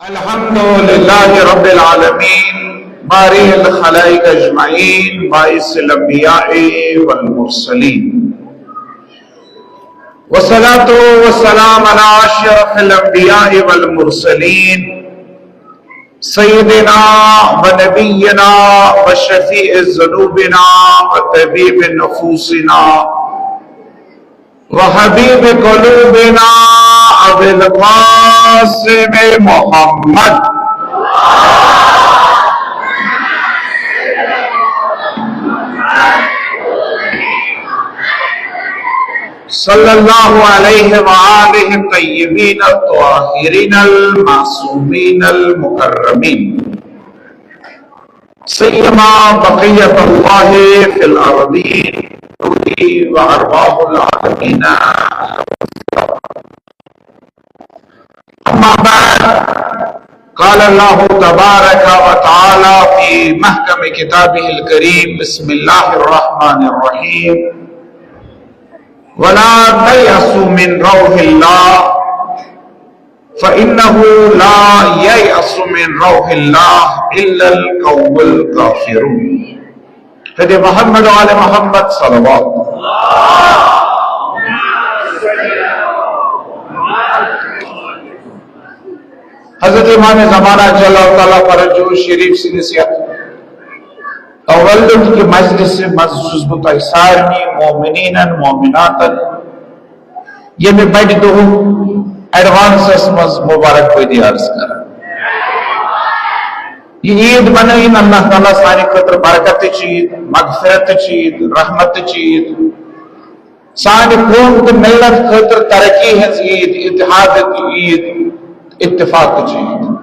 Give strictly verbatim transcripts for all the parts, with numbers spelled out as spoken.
الحمد لله رب العالمين، بارئ الخلائق أجمعين، باعث الأنبياء والمرسلين، والصلاة والسلام على أشرف الأنبياء والمرسلين، سيدنا ونبينا وشفيع ذنوبنا وطبيب نفوسنا وحبيب قلوبنا أبي القاسم محمد صلى الله عليه وآله الطيبين الطاهرين المعصومين المكرمين، سيما بقية الله في الأرضين وأرواح العالمين. أما بعد، قال الله تبارك وتعالى في محكم كتابه الكريم: بسم الله الرحمن الرحيم، ولا تيأسوا من روح الله، فإنه لا ييأس من روح الله إلا القوم الكافرون. حضرت محمد و آل محمد صلوات۔ حضرت امام زمانہ جل تعالیٰ فرجہ شریف سٕنٛدِس یتھ تولد کہِ مجلسہِ منٛز چھُس بہٕ تۄہہِ سارنٕے مومنیٖنن، مومناتن، ییٚمہِ بَڑِ دۄہُک ایڈوانسس منٛز مبارک بٲدی عرض کران۔ یہِ عیٖد بنٲیِن اللہ تعالیٰ سانہِ خٲطرٕ برکتٕچ عیٖد، مغفرتٕچ عیٖد، رحمتٕچ عیٖد، سانہِ قوم تہٕ ملت خٲطرٕ ترقی ہٕنٛز عیٖد، اتحادٕچ عیٖد، اتفاقٕچ عیٖد۔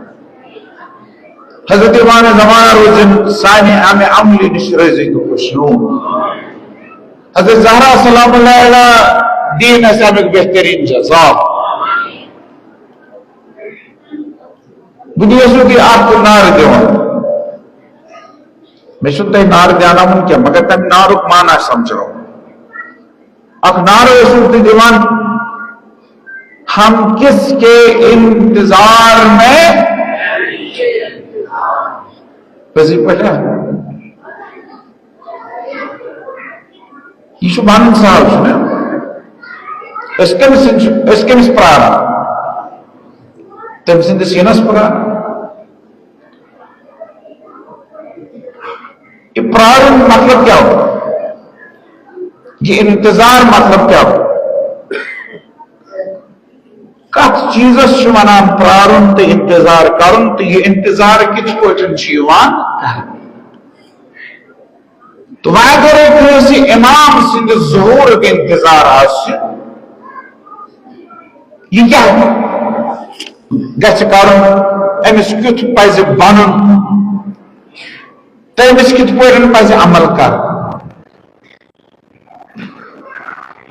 حضرت امام زمانہ روزن سانہِ امہِ عملہِ نِش رٲضی تہٕ خوش نوم۔ حضرت زہرا سلام اللہ علیہ دین اسہِ امیُک بہترین جزا۔ بہٕ تہِ اوسُس تۄہہِ اکھ نعرٕ دِوان۔ مےٚ چھُنہٕ تۄہہِ نعرٕ دیاناوُن کینٛہہ، مگر تَمہِ نعرُک معنی سمجھاو۔ اکھ نعرٕ اوسُس تۄہہِ دِوان، ہم کس کے انتظار میں؟ پٔزی پٲٹھۍ ہا؟ یہِ چھُ وَنُن سہل، چھُنہ؟ أسۍ کٔمِس سۭتۍ چھِ، أسۍ کٔمِس پرٛاران؟ تٔمۍ سٕنٛدِس یِنَس پرٛاران۔ یہِ پرٛارُن مطلب کیٛاہ گوٚو؟ یہِ انتظار مطلب کیٛاہ گوٚو؟ کتھ چیٖزس چھِ ونان پرارُن تہٕ انتظار کرُن، تہٕ یہِ انتظار کِتھ پٲٹھۍ چھُ یِوان کرنہٕ؟ تہٕ وۄنۍ اگرے کٲنٛسہِ امام سٕنٛدِ ظہوٗرُک انتظار آسہِ، یہِ کیٛاہ گژھِ کرُن؟ أمِس کیُتھ پزِ بنُن تہٕ أمِس کِتھ پٲٹھۍ پزِ عمل کرُن؟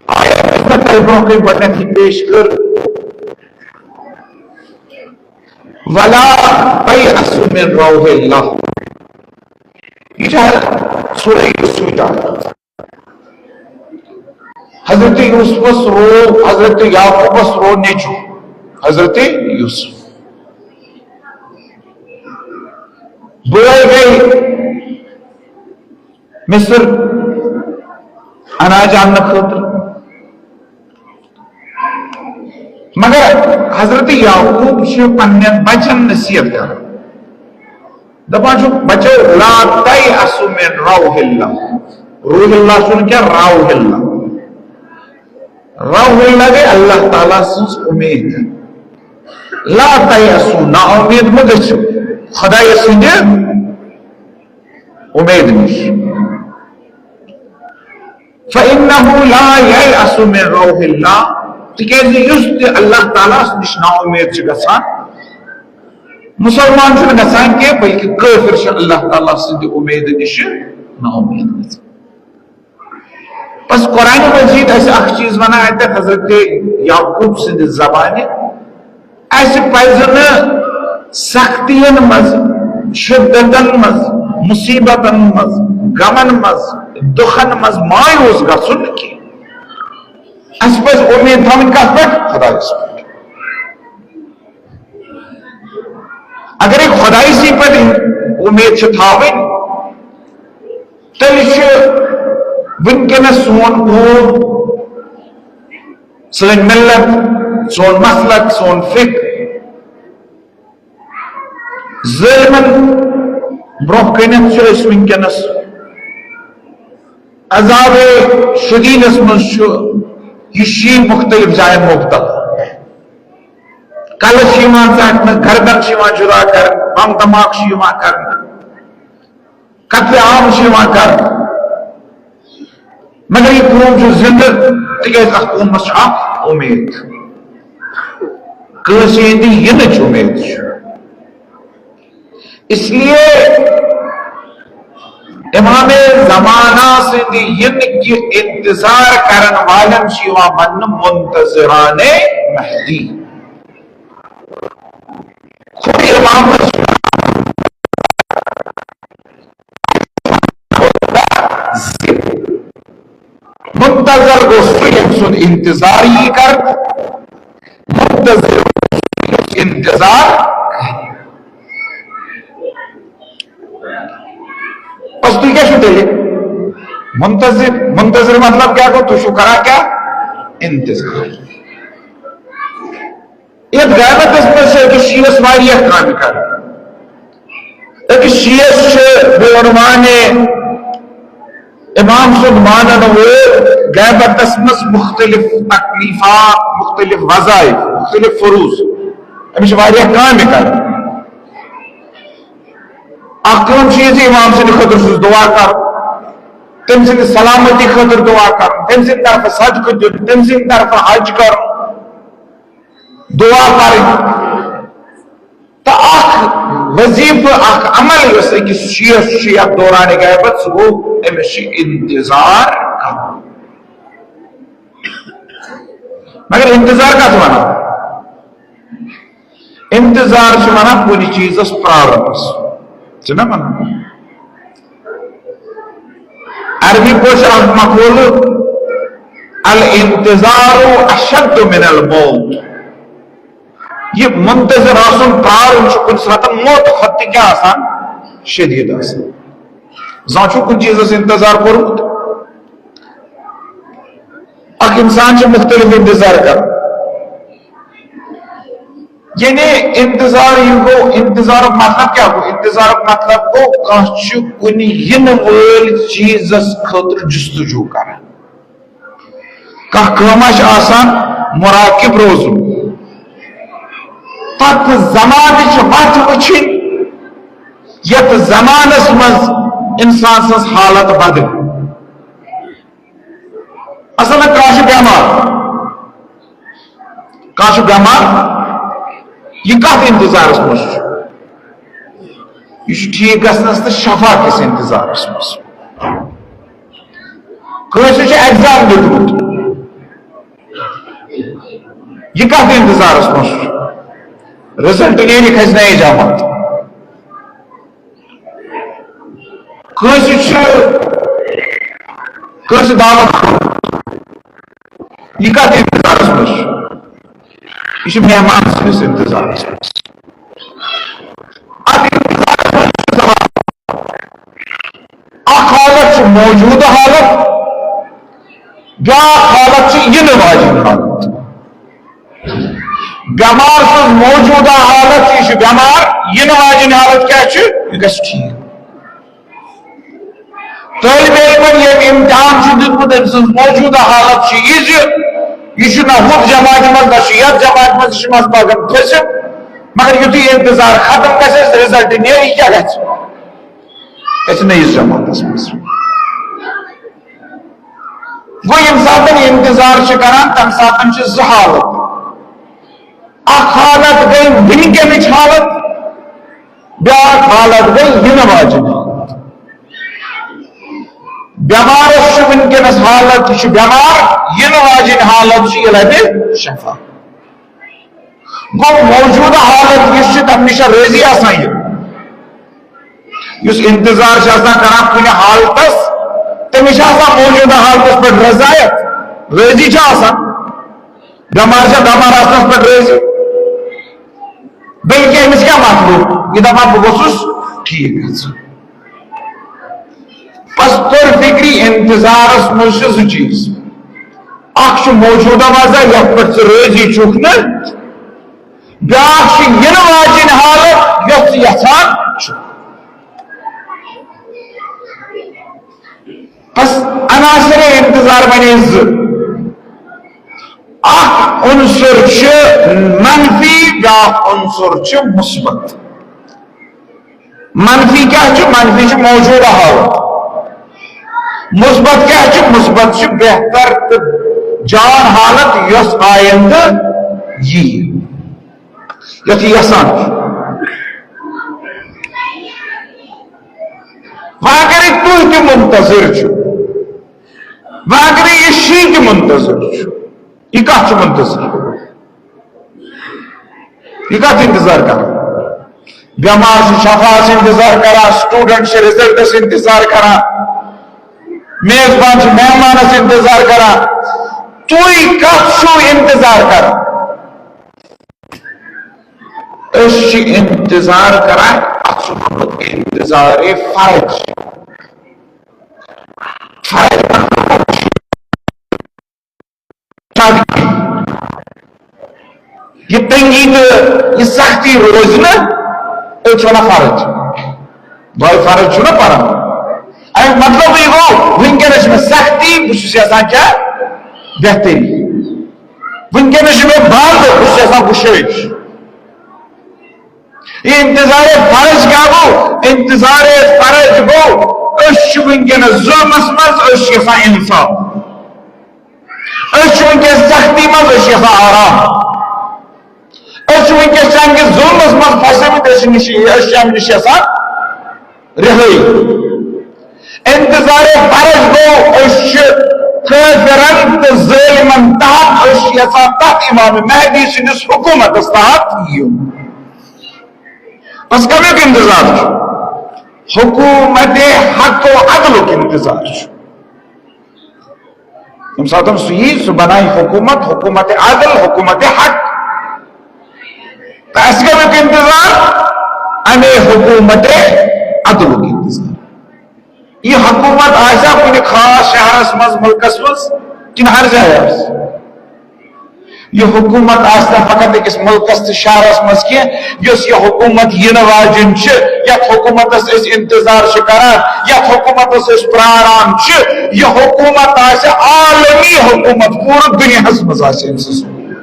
آیت یۄس مےٚ تۄہہِ برونٛہہ کنہِ گۄڈٕنیتھٕے پیش کٔر، ولا تیأسوا من روح اللہ۔ یہِ چھِ سورہ یوسفٕچ آیت۔ حضرت یوسفس رو، حضرت یعقوبس رو نیٚچو، حضرت یوسف۔ بٲے گٔے مصر اناج اننہٕ خٲطرٕ۔ مگر حضرت یعقوب چھُ پننٮ۪ن بچن نصیحت کران، دپان چھُ، بچو، لا تیأسوا من روح اللہ۔ روح اللہ چھُنہٕ کینٛہہ، راوح اللہ۔ راوح اللہ گٔے اللہ تعالیٰ سٕنٛز اُمید۔ لا تیأسوا، نا اُمید مہ گٔژھِو خدایہِ سٕنٛدِ اُمید نِش۔ فإنه لا ييأس من روح الله، تِکیازِ یُس تہِ اللہ تعالیٰ ہس نِش نا اُمید چھُ گژھان، مُسلمان چھُنہٕ گژھان کینٛہہ، بلکہِ کٲفِر چھُ اللہ تعالیٰ سٕنٛدِ اُمیدِ نِش نا اُمید گژھان۔ بس قرآن مجید اسہِ اکھ چیٖز ونان اتہِ حضرت یعقوب سٕنٛدِ زبانہِ، اسہِ پزِ نہٕ سختین منٛز، شدتن منٛز، مصیبتن منٛز، غمن منٛز، دُکھن منٛز مایوس گژھُن کینٛہہ۔ اسہِ پزِ اُمید تھاوٕنۍ کتھ پٮ۪ٹھ؟ خدایس پٮ۪ٹھ۔ اگرے خدایہِ سٕے پٮ۪ٹھ اُمید چھِ تھاوٕنۍ، تیٚلہِ چھُ وٕنکیٚنس سون قوم، سٲنۍ ملت، سون مسلک، سون فکر ظٲلمن برونٛہہ کنٮ۪تھ چھِ أسۍ وٕنکیٚنس عذاب شدیدس منٛز چھُ یہِ شیٖن مختلف جاین مبتلا۔ کلہٕ چھِ یِوان ژٹنہٕ، گردن چھِ یِوان جدا کرنہٕ، بم دھماکہٕ چھِ یِوان کرنہٕ، قتل عام چھِ یِوان کرنہٕ، مگر یہِ قوم چھُ زندٕ، تِکیازِ اتھ قومس چھِ اکھ اُمید، کٲنٛسہِ ہٕنٛدِ یِنٕچ اُمید چھِ۔ اس لیے امام زمانہ سٕنٛدِ یِنہٕ کہِ انتظار کرن والٮ۪ن چھِ یِوان وننہٕ منتظران مہدی۔ خود امامس منتظر گوٚو سُہ، ییٚمۍ سُنٛد انتظار یی کرنہٕ۔ منتظر، انتظار۔ بس تُہۍ کیٛاہ چھِو تیٚلہِ؟ منتظر، منتظر مطلب کیٛاہ گوٚو؟ تُہۍ چھِو کران کیٛاہ؟ انتظار۔ یتھ غیبتس منٛز چھِ أکِس شیٖعس واریاہ کامہِ کران۔ أکِس شیٖعس چھِ بے عنوان امام سُنٛد مانن وول غیبتس منٛز مختلف تکلیفات، مختلف وظائف، مختلف فروض۔ أمِس چھِ واریاہ کامہِ کران۔ اکھ کٲم چھِ یہِ زِ امام سٕنٛدِ خٲطرٕ چھُس دعا کرُن، تٔمۍ سٕنٛدِ سلامتی خٲطرٕ دعا کرُن، تٔمۍ سٕنٛدِ طرفہٕ صدقہٕ دیُن، تٔمۍ سٕنٛدِ طرفہٕ حج کرُن، دعا کرٕنۍ۔ تہٕ اکھ وظیفہٕ، اکھ عمل یُس أکِس شیٖعس چھُ یتھ دوران غیبت، سُہ گوٚو أمِس چھُ انتظار کرُن۔ مگر انتظار کتھ ونان؟ انتظار چھِ ونان کُنہِ چیٖزس پرارنس، چھِنہ ونان؟ عربی پٲٹھۍ چھُ اکھ مقولہٕ، الانتظار اشد من الموت۔ یہِ منتظر آسُن، پرارُن چھُ کُنہِ ساتہٕ موت کھۄتہٕ تہِ کیٛاہ آسان؟ شدیٖد آسان۔ زانٛہہ چھُو کُنہِ چیٖزس انتظار کوٚرمُت؟ اکھ انسان چھُ مختلف انتظار کران۔ یعنی انتظار یہِ گوٚو، انتظارُک مطلب کیٛاہ گوٚو؟ انتظارُک مطلب گوٚو کانٛہہ چھُ کُنہِ یِنہٕ وٲلۍ چیٖزس خٲطرٕ جستجو کران۔ کانٛہہ کٲم آسہِ آسان مراقب روزُن۔ تتھ زمانٕچ وتھ وٕچھِنۍ، یتھ زمانس منٛز انسان سٕنٛز حالت بدلہِ۔ اصل کانٛہہ چھُ بٮ۪مار، کانٛہہ چھُ بٮ۪مار، یہِ کتھ انتظارس منٛز چھُ؟ یہِ چھُ ٹھیٖک گژھنس تہٕ شفا کِس انتظارس منٛز۔ کٲنٛسہِ چھُ ایگزام دیُتمُت، یہِ کتھ انتظارس منٛز چھُ؟ رزلٹ نیرِ، کھسہِ نَیہِ جماعت۔ کٲنٛسہِ چھُ، کٲنٛسہِ دعوت، یہِ کتھ انتظارس منٛز چھُ؟ یہِ چھُ مہمان سٕنٛدِس انتظارس منٛز۔ اتھ انتظارس منٛز چھُ زمان۔ اکھ حالت چھِ موجودٕ حالت، بیٛاکھ حالت چھِ یِنہٕ واجیٚنۍ حالت۔ بٮ۪مار سٕنٛز موجودٕ حالت، یہِ چھُ بٮ۪مار، یِنہٕ واجیٚنۍ حالت کیٛاہ چھِ؟ یہِ گژھِ ٹھیٖک۔ طٲلبِ علمن ییٚمۍ امتحان چھُ دیُتمُت، أمۍ سٕنٛز موجودٕ حالت چھِ یہِ زِ یہِ چھُ نہ ہُتھ جماعتہِ منٛز، نہ چھُ یتھ جماعتہِ منٛز، یہِ چھُ منٛزٕ باگن پھٔسِتھ۔ مگر یُتھُے یہِ انتظار ختم گژھِ، رزلٹ نیرِ، یہِ کیٛاہ گژھِ؟ گژھِ نٔیِس جماعتس منٛز۔ گوٚو ییٚمہِ ساتہٕ یہِ انتظار چھِ کران، تمہِ ساتہٕ چھِ زٕ حالت۔ اکھ حالت گٔے وٕنکیٚنٕچ حالت، بیٛاکھ حالت گٔے یِنہٕ واجیٚنۍ حالت۔ بٮ۪مارس چھِ وٕنکیٚنس حالت، یہِ چھُ بٮ۪مار، یِنہٕ واجیٚنۍ حالت چھِ یہِ لبہِ شفا۔ گوٚو موجودٕ حالت یُس چھُ، تَمہِ نِش چھا رٲضی آسان یہِ؟ یُس انتظار چھُ آسان کران کُنہِ حالتس، تٔمِس چھِ آسان موجودٕ حالتس پٮ۪ٹھ رضایت، رٲضی چھُ آسان۔ بٮ۪مار چھا بٮ۪مار آسنس پٮ۪ٹھ رٲضی؟ بلکہِ أمِس کیٛاہ مطلوب؟ یہِ دَپان بہٕ گوٚژھُس ٹھیٖک گژھُن۔ بس توٚر فِکرِ، انتظارس منٛز چھِ زٕ چیٖز، اکھ چھُ موجودہ وضع یتھ پٮ۪ٹھ ژٕ رٲضی چھُکھ نہٕ، بیٛاکھ چھِ یِنہٕ واجیٚنۍ حالت یۄس ژٕ یژھان چھُکھ۔ بس عناصرِ انتظار بنے زٕ، اکھ عنصر چھُ منفی، بیٛاکھ عنصر چھُ مثبت۔ منفی کیٛاہ چھُ؟ منفی چھُ موجودہ حالت۔ مثبت کیٛاہ چھُ؟ مثبت چھُ بہتر تہٕ جان حالت یۄس آیندٕ یی، یۄس یہِ یژھان چھُ۔ وۄنۍ اگرے تُہۍ تہِ منتظر چھِو، وۄنۍ اگرے یہِ شی تہِ منتظر چھُ، یہِ کتھ چھُ منتظر؟ یہِ کتھ انتظار کران؟ بٮ۪مار چھُ شفاہس انتظار کران، student چھُ resultس انتظار کران، میزبان چھُ مہمانس انتظار کران۔ تُہۍ کتھ چھِو انتظار کران؟ أسۍ چھِ انتظار کران، اتھ چھُ ووٚنمُت انتظارِ فرج۔ فرج مطلب چھُ یہِ تنگی تہٕ یہِ سختی روزِ نہٕ، أسۍ چھِ ونان فرج۔ دۄیہِ فرج چھُ نہ پران۔ اَمیُک مطلب یہِ گوٚو، وٕنکیٚنَس چھِ مےٚ سختی، بہٕ چھُس یژھان کیٛاہ؟ بہتری۔ وٕنکیٚنَس چھِ مےٚ بنٛد، بہٕ چھُس یژھان گُشٲیِش۔ یہِ انتظارِ فرج کیٛاہ گوٚو؟ انتظارِ فرج گوٚو، أسۍ چھِ وٕنکیٚنَس ظُلمَس منٛز، أسۍ چھِ یژھان انصاف۔ أسۍ چھِ وٕنکیٚس سختی منٛز، أسۍ چھِ یژھان آرام۔ أسۍ چھِ وٕنکیٚس چنٛگہِ ظُلمَس منٛز پھسیمٕتۍ، أسۍ چھِ نِش، أسۍ چھِ اَمہِ نِش یژھان رِہٲیی۔ انتظارِ فرج گوٚو، أسۍ چھِ کٲفرن تہٕ ظٲلمن تحت، أسۍ چھِ یژھان تتھ امام مہدی سٕنٛدِس حکومتس تحت یُن۔ بس کمیُک انتظار چھُ؟ حکومت حق و عدلُک انتظار چھُ۔ ییٚمہِ ساتہٕ سُہ یی، سُہ بنایہِ حکومت، حکومت عدل، حکومت حق۔ تہٕ اَسہِ کَمیُک انتظار؟ اَمے حکومت عدلُک انتظار۔ یہِ حکومت آسہِ ہا کُنہِ خاص شہرس منٛز، مُلکس منٛز، کِنہٕ ہر جایہِ آسہِ؟ یہِ حکومت آسہِ نہٕ فقط أکِس مُلکس تہٕ شہرس منٛز کینٛہہ، یۄس یہِ حکومت یِنہٕ واجیٚنۍ چھِ، یتھ حکومتس أسۍ انتظار چھِ کران، یتھ حکومتس أسۍ پراران چھِ، یہِ حکومت آسہِ عالمی حکومت، پوٗرٕ دُنیاہس منٛز آسہِ أمۍ سٕنٛز حکومت۔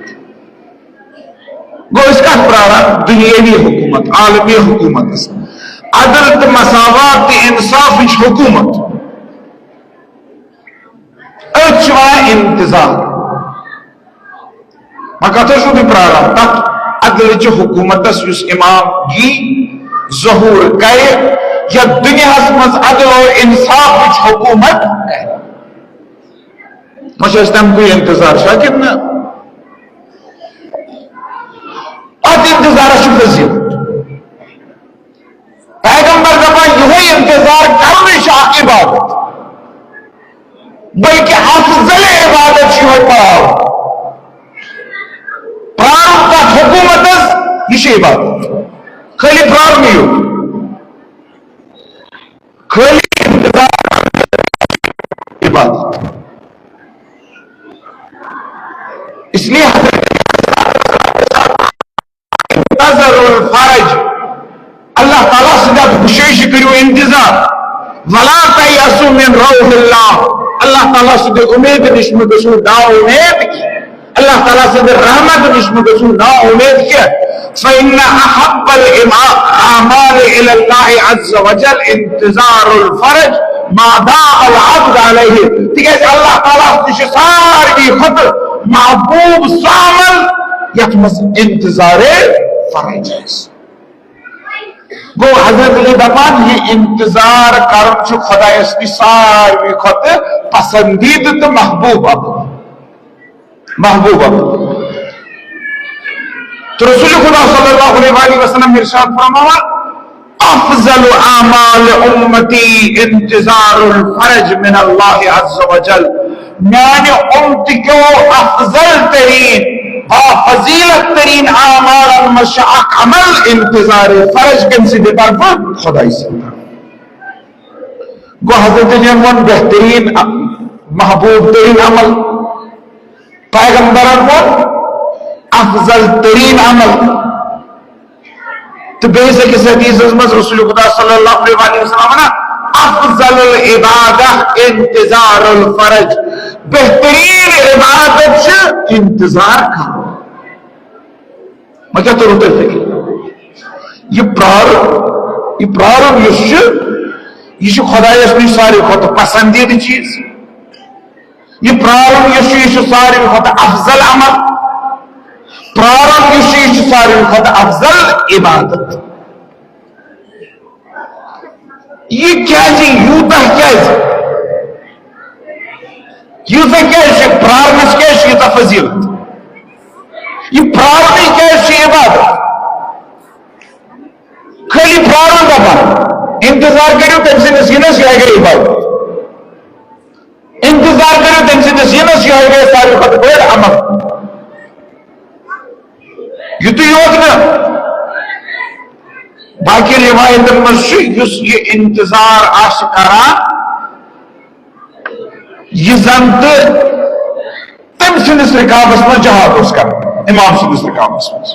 گوٚو أسۍ کتھ پراران؟ دُنیٲوی حکومت، عالمی حکومتس، عدل تہٕ مساوات تہٕ انصافٕچ حکومت۔ أتھۍ چھُ وَنان انتظار۔ وۄنۍ کَتھ حظ چھُو تُہۍ پرٛاران؟ تَتھ عدلٕچہِ حکوٗمتَس یُس اِمام یی ظہوٗر کَرِ، یَتھ دُنیاہَس منٛز عدل و اِنصافٕچ حکوٗمت کَرِ۔ وۄنۍ چھُ اَسہِ تَمہِ کُے انتظار چھا کِنہٕ نہ؟ اَتھ انتظارَس چھُ فضیٖلت۔ پیغمبر دپان، یہوے انتظار کرنٕے چھُ اکھ عبادت، بلکہ افضل عبادت چھُ یہوے پرارُن۔ پرارُن تتھ حکومتس، یہِ چھُ عبادت۔ خٲلی پرارُن یوت، خٲلی انتظار عبادت۔ اس لیے حضرت انتظر الفرج، اللہ تعالیٰ سٕنٛدِ اَتھ گُشٲیشہِ کٔرِو انتظار۔ ولا تیأسوا من روح اللہ، اللہ تعالیٰ سٕنٛدِ اُمید نِش مہٕ گٔژھِو نا اُمید کینٛہہ، اللہ تعالیٰ سٕنٛدِ رحمت نِش مہٕ گٔژھِو نا اُمید کینٛہہ۔ فإن أحب الأعمال إلى الله عز وجل انتظار الفرج ما دام العبد عليه، تِکیٛازِ اللہ تعالیٰ ہَس نِش چھُ ساروی کھۄتہٕ محبوب سُہ عمل یَتھ منٛز انتظار فرج آسہِ۔ گوٚو حضرت علی دپان، یہِ انتظار کرُن چھُ خۄدایَس نِش ساروی کھۄتہٕ پسندیدٕ تہٕ محبوب عمل۔ محبوب عمل۔ تو رسول خدا صلی اللہ علیہ وآلہ وسلم ارشاد فرماوان، افضل اعمال امتی انتظار الفرج من اللہ عز وجل۔ میانہِ امت کیو افضل ترین آ، فضیلت ترین اعمالن منٛز چھُ اکھ عمل انتظار فرج کٔمۍ سٕنٛدِ طرفہٕ؟ خۄداے سٕنٛدِ طرفہٕ۔ گوٚو حضرت جن ووٚن بہترین، محبوب ترین عمل، پیغمبرن ووٚن افضل ترین عمل۔ تہٕ بیٚیِس أکِس حدیثس منٛز رسول خدا صلی اللہ علیہ وسلم وَنان، افضل العبادہ انتظار الفرج، بہترین عبادت چھِ انتظار کرُن۔ وۄنۍ کیٛاہ توٚرُو تۄہہِ فِکرِ؟ یہِ پرٛارُن، یہِ پرٛارُن یُس چھُ، یہِ چھُ خۄدایَس نِش ساروی کھۄتہٕ پسندیدٕ چیٖز۔ یہِ پرٛارُن یُس چھُ، یہِ چھُ ساروی کھۄتہٕ افضل عمل۔ پرٛارُن یُس چھُ، یہِ چھُ ساروی کھۄتہٕ افضل عبادت۔ یہِ کیٛازِ؟ یوٗتاہ کیٛازِ؟ یوٗتاہ کیٛازِ چھُ؟ پرٛارنَس کیٛازِ چھُ یوٗتاہ فضیلت؟ یہِ پرٛارنٕے کیٛازِ چھُ عبادت؟ خٲلی پرٛارُن دَپان، انتظار کٔرِو تٔمۍ سٕنٛدِس یِنَس، یِہوٚے گٔے عبادت۔ انتظار کٔرِو تٔمۍ سٕنٛدِس یِنَس، یِہوٚے گٔے ساروی کھۄتہٕ بٔڑ عمل۔ یُتُے یوت نہٕ، باقی رِوایتَن منٛز چھُ، یُس یہِ انتظار آسہِ کران، یہِ زَن تہٕ تٔمۍ سٕنٛدِس رِکابَس منٛز جہاد اوس کران، امام سٕنٛدِس رِکابَس منٛز۔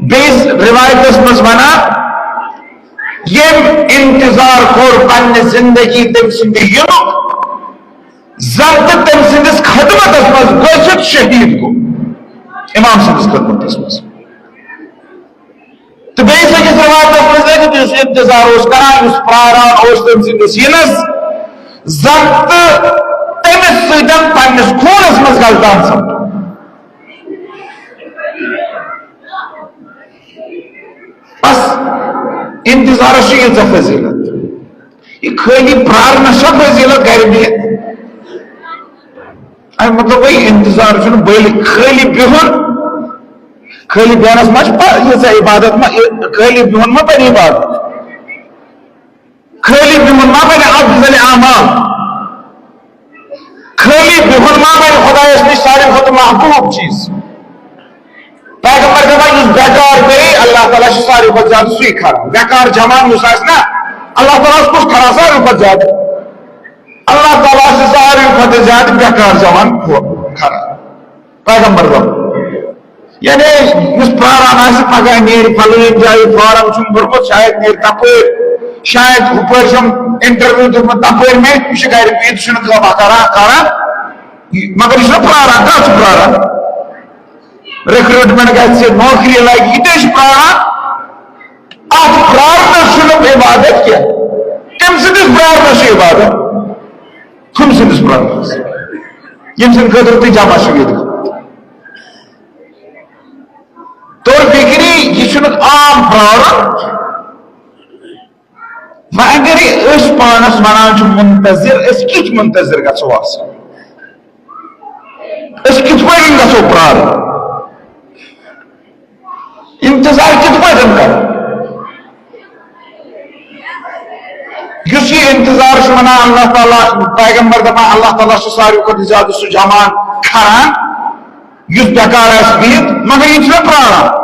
بیٚیِس رِوایتَس منٛز وَنان، ییٚمۍ انتظار کوٚر پننہِ زندگی تٔمۍ سٕنٛدِ یِنُک، زَن تہٕ تٔمۍ سٕنٛدِس خدمتَس منٛز گٔژھِتھ شہیٖد گوٚو، امام سٕنٛدِس خدمتَس منٛز۔ تہٕ بیٚیِس أکِس رِوایتَس منٛز لیکھِتھ، یُس انتظار اوس کران، یُس پرٛاران اوس تٔمۍ سٕنٛدِس یِنَس، زَن تہٕ تٔمِس سۭتۍ پننِس خوٗنَس منٛز غلطان سَپُد۔ بس، انتظارس چھِ ییٖژاہ فضیلت۔ یہِ خٲلی پرٛارنس چھا فضیلت گرِ بِہِتھ؟ اَمیُک مطلب گوٚو، یہِ انتظار چھُنہٕ بٔلۍ خٲلی بِہُن۔ خٲلی بیٚہنس ما چھِ پَ-، ییٖژاہ عبادت ما، یہِ خٲلی بِہُن ما بَنہِ عبادت؟ خٲلی بِہُن ما بَنہِ افضل اعمال؟ خٲلی بِہُن ما بَنہِ خۄدایَس نِش ساروی کھۄتہٕ محبوب چیٖز؟ پیغمبر دَپان، یُس بیکار بیٚہہِ، اللہ تعالیٰ چھُ ساروی کھۄتہٕ زیادٕ سُے کھران۔ بیکار جوان یُس آسہِ نا، اللہ تعالیٰ ہَس کُس کھران ساروی کھۄتہٕ زیادٕ؟ اللہ تعالیٰ ہَس چھُ ساروی کھۄتہٕ زیادٕ بیکار جوان کھران۔ پیغمبر دَپان۔ یعنی یُس پراران آسہِ، پگاہ نیرِ فلٲنۍ جایہِ فارم چھُم بوٚرمُت، شاید نیرِ تپٲرۍ، شاید ہُپٲرۍ چھُم انٹرویو دیُتمُت، تپٲرۍ میلہِ، یہِ چھُ گرِ بِہِتھ، یہِ چھُنہٕ کانٛہہ وقارا کران، مگر یہِ چھُنہ پراران، کانٛہہ چھُ پراران، ریکروٹمنٹ گژھِ، نوکری لگہِ، یہِ تہِ چھُ پراران۔ اتھ پرارنس چھُنہٕ عبادت کینٛہہ، تٔمۍ سٕنٛدِس پرارنس چھُ عبادت، ہُم سٕنٛدِس پرارنس، ییٚمہِ سٕنٛدِ خٲطرٕ تُہۍ جمع چھِو ییٚتہِ۔ توٚر فِکرِ، یہِ چھُنہٕ عام پرارُن۔ وۄنۍ اگر أسۍ پانس ونان چھِ منتظر، أسۍ کِتھ منتظر گژھو آسٕنۍ؟ أسۍ کِتھ پٲٹھۍ گژھو پرارُن؟ انتظار کِتھ پٲٹھۍ کرو؟ یُس یہِ انتظار چھُ ونان اللہ تعالیٰ، پیغمبر دپان اللہ تعالیٰ چھُ ساروی کھۄتہٕ زیادٕ سُہ جوان کھران، یُس بیکار آسہِ بِہِتھ، مگر یہِ چھُنہ پراران۔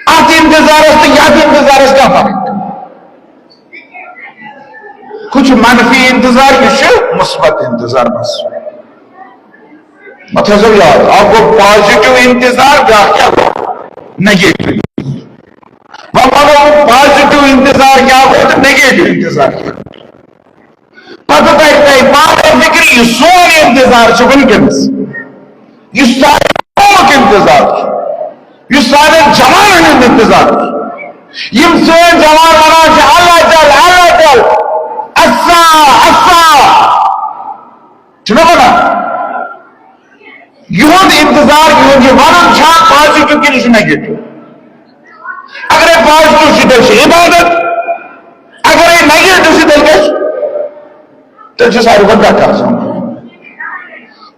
اتھ انتظارس تہٕ یتھ انتظارس کیٛاہ فرق؟ ہُہ چھُ منفی انتظار، یہِ چھُ مثبت انتظار، بس۔ مت تھٲیزیو یاد، اکھ گوٚو پازیٹیو انتظار، بیٛاکھ کیٛاہ گوٚو؟ نیگیٹو۔ وۄنۍ ونو بہٕ پازیٹیو انتظار کیٛاہ گوٚو تہٕ نیگیٹو انتظار کیٛاہ گوٚو۔ پتہٕ ترِ تۄہہِ پانے فکرِ، یہِ سون انتظار چھُ وٕنکیٚنس، یُس سانہِ قومُک انتظار چھُ، یُس سانٮ۪ن جوانن ہُنٛد انتظار چھُ، یِم سٲنۍ جوان ونان چھِ، "اللہ جل، اللہ جل، اسا، اسا"، چھُنہ ونان؟ یِہُنٛد انتظار، یِہُنٛد یہِ ونُن چھا پازیٹیو کِنہٕ یہِ چھُ نیگیٹو؟ اگرے پازیٹیو چھُ، تیٚلہِ چھِ عبادت، اگرے نیگیٹو چھُ، تیٚلہِ کیٛاہ چھُ؟ تیٚلہِ چھُ ساروی کھۄتہٕ بیکار سمجھ۔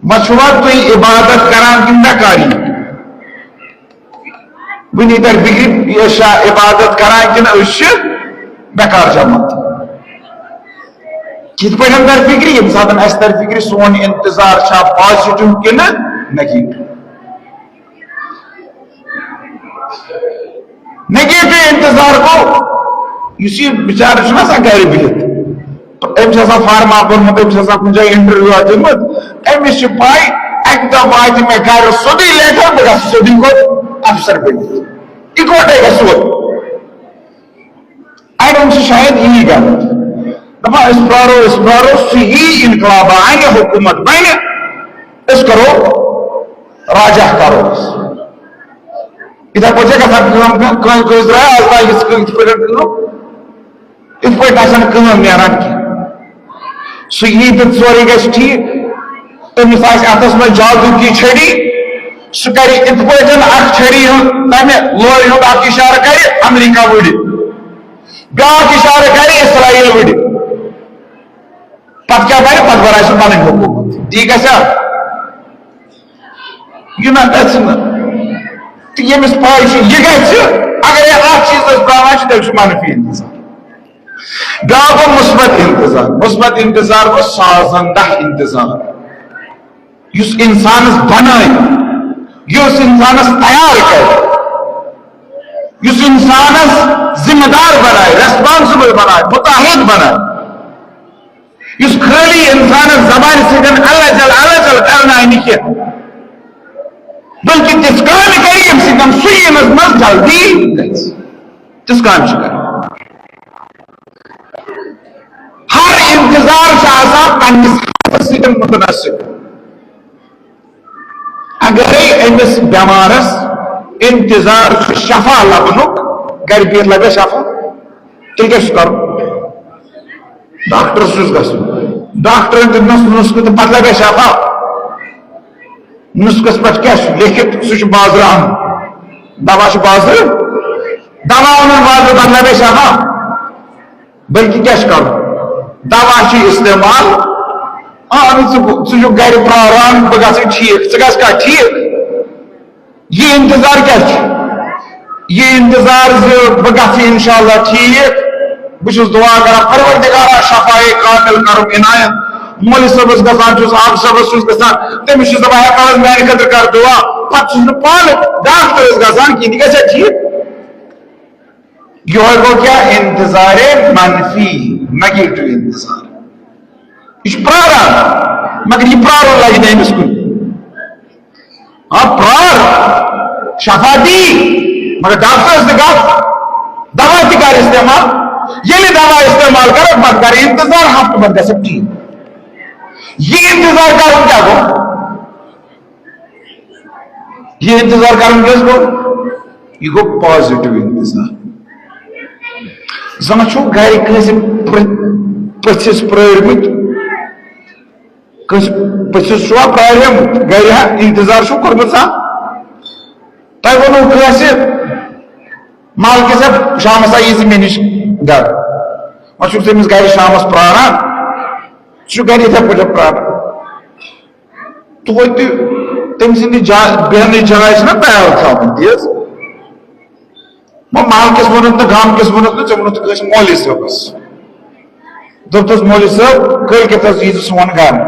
وۄنۍ چھِوا تُہۍ عبادت کران کِنہٕ بیکاری؟ وٕنی تَرِ فِکرِ، یہِ چھا عبادت کران کِنہٕ أسۍ چھِ بیکار جماعت؟ کِتھ پٲٹھۍ تَرِ فِکرِ؟ ییٚمہِ ساتہٕ اَسہِ تَرِ فِکرِ، سون انتظار چھا پازیٹیو کِنہٕ نگیٹو، نگیٹو انتظار گوٚو، یُس یہِ بِچارٕ چھُنہ آسان گرِ بِہِتھ، أمِس چھُ آسان فارما پوٚرمُت، أمِس چھُ آسان کُنہِ جایہِ انٹرویو دیُتمُت، أمِس چھِ پاے اَکہِ دۄہ واتہِ مےٚ گرٕ سیوٚدُے لیٹر، بہٕ گژھٕ سیوٚدُے کوٚت؟ افسر بٔنِتھ، اِکوٹے گژھو۔ اَڑٮ۪ن چھِ شاید یی غلط، دَپان أسۍ پرٛارو، أسۍ پرٛارو، سُہ یی انقلاب اَنہِ، حکوٗمت بَنہِ، أسۍ کَرو راجہ کَرو أسۍ۔ یِتھَے پٲٹھۍ چھےٚ گژھان کٲم، کٲنٛسہِ، کٲنٛسہِ درٛاے آز تام یِژھ کٲم، یِتھ پٲٹھۍ کٲم، یِتھ پٲٹھۍ نہ چھَنہٕ کٲم نیران کینٛہہ۔ سُہ یی تہٕ سورُے گژھِ ٹھیٖک۔ تٔمِس آسہِ اَتھَس منٛز جادو کی چھڑی، سُہ کَرِ یِتھ پٲٹھۍ اَکھ چھڑی ہُنٛد، تَمہِ لورِ ہُنٛد اَکھ اِشارٕ کَرِ، امریکہ وٕڑِ۔ بیٛاکھ اِشارٕ کَرِ، اسرائیل وٕڑِ۔ پَتہٕ کیٛاہ بَنہِ؟ پَتہٕ بَنایہِ سُہ پَنٕنۍ حکوٗمت۔ تی گژھِ؟ یہِ نہ گژھِ نہٕ۔ تہٕ ییٚمِس پَے چھِ، یہِ گژھِ، اگر یہِ اَتھ چیٖزَس ترٛاوان چھِ، تیٚلہِ چھُ منفی انتظار۔ بیٛاکھ گوٚو مثبت انتظار۔ مثبت انتظار گوٚو سازندہ انتظار، یُس اِنسانَس بَنایہِ، یُس اِنسانَس تیار کَرِ، یُس اِنسانَس ذمہٕ دار بَنایہِ، ریسپانسبل بَنایہِ، متحد بَنایہِ، یُس خٲلی اِنسانَس زبانہِ سۭتۍ اللہ جل، اللہ جل کرنایہِ نہٕ کینٛہہ، بلکہِ تِژھ کامہِ کَرِ، ییٚمہِ سۭتۍ سُہ یِنَس منٛز جلدی گژھِ۔ تِژھ کامہِ چھِ کَرٕنۍ۔ ہر انتظار چھُ آسان پننِس حالتس سۭتۍ متناسب۔ اگرے أمِس بٮ۪مارس انتظار چھُ شفا لبنُک، گرِ بِہِتھ لبیا شفا؟ تیٚلہِ کیٛاہ چھُس کرُن؟ ڈاکٹرس چھُس گژھُن، ڈاکٹرن دیُتنس نُسخہٕ تہٕ پتہٕ لبیا شفا؟ نُسخس پٮ۪ٹھ کیٛاہ چھُ لیکھِتھ؟ سُہ چھُ بازرٕ اَنُن۔ دوا چھُ بازرٕ، دوا اَنُن بازرٕ، بدلہ بیٚیہِ چھِ اَنان۔ بلکہِ کیٛاہ چھُ کَرُن؟ دوا چھُ استعمال۔ آ، نہٕ ژٕ، ژٕ چھُکھ گرِ پرٛاران، بہٕ گژھٕ ٹھیٖک، ژٕ گژھکھا ٹھیٖک؟ یہِ انتظار کیٛاہ چھُ؟ یہِ انتظار زِ بہٕ گژھٕ انشاءاللہ ٹھیٖک۔ بہٕ چھُس دعا کران، پروردگارا، شفاء کامل کرُم عنایت۔ مولوی صٲبس گژھان چھُس، حافظ صٲبس چھُس گژھان، تٔمِس چھُس دپان، ہے، بہٕ حظ میانہِ خٲطرٕ کر دعا۔ پتہٕ چھُس نہٕ پانہٕ ڈاکٹرس گژھان کِہیٖنۍ، یہِ گژھِ ٹھیٖک؟ یِہوٚے گوٚو کیٛاہ؟ انتظار منفی، نگیٹو انتظار۔ یہِ چھُ پراران، مگر یہِ پرارُن لگہِ نہٕ أمِس کُنہِ۔ آ، پرار، شفا دی، مگر ڈاکٹرس تہِ گژھ، دوا تہِ کر استعمال۔ ییٚلہِ دوا استعمال کرکھ، پتہٕ کر انتظار، ہفتہٕ پتہٕ گژھکھ ٹھیٖک۔ یہِ انتظار کرُن کیٛاہ گوٚو؟ یہِ انتظار کرُن کیٛاہ گوٚو؟ یہِ گوٚو پازیٹو انتظار۔ زانٛہہ چھُو گرِ کٲنٛسہِ پرٛ-، پٔژھِس پرٛٲرمٕتۍ؟ کٲنٛسہِ پٔژھِس چھُوا پرٛاریومُت؟ گرِ ہا انتظار چھُو کوٚرمُت سا؟ تۄہہِ ووٚنوُ کٲنٛسہِ مالکہِ صٲب، شامس آ یی زِ مےٚ نِش گرٕ۔ وۄنۍ چھُکھ تٔمِس گرِ شامس پرٛاران، سُہ چھُ گرِ یِتھے پٲٹھۍ پرٛاران۔ توتہِ تٔمۍ سٕنٛدِ جا-، بیٚہنٕچ جاے چھِنہ تیار تھاوٕنۍ، تی حظ۔ وۄنۍ محلہٕ کِس ووٚنُتھ نہٕ، گامہٕ کِس ووٚنُتھ نہٕ، ژےٚ ووٚنُتھ کٲنٛسہِ مولوی صٲبس۔ دوٚپتس، "مولوی صٲب، کٲلۍ کٮ۪تھ حظ یی زِ سون گرٕ۔"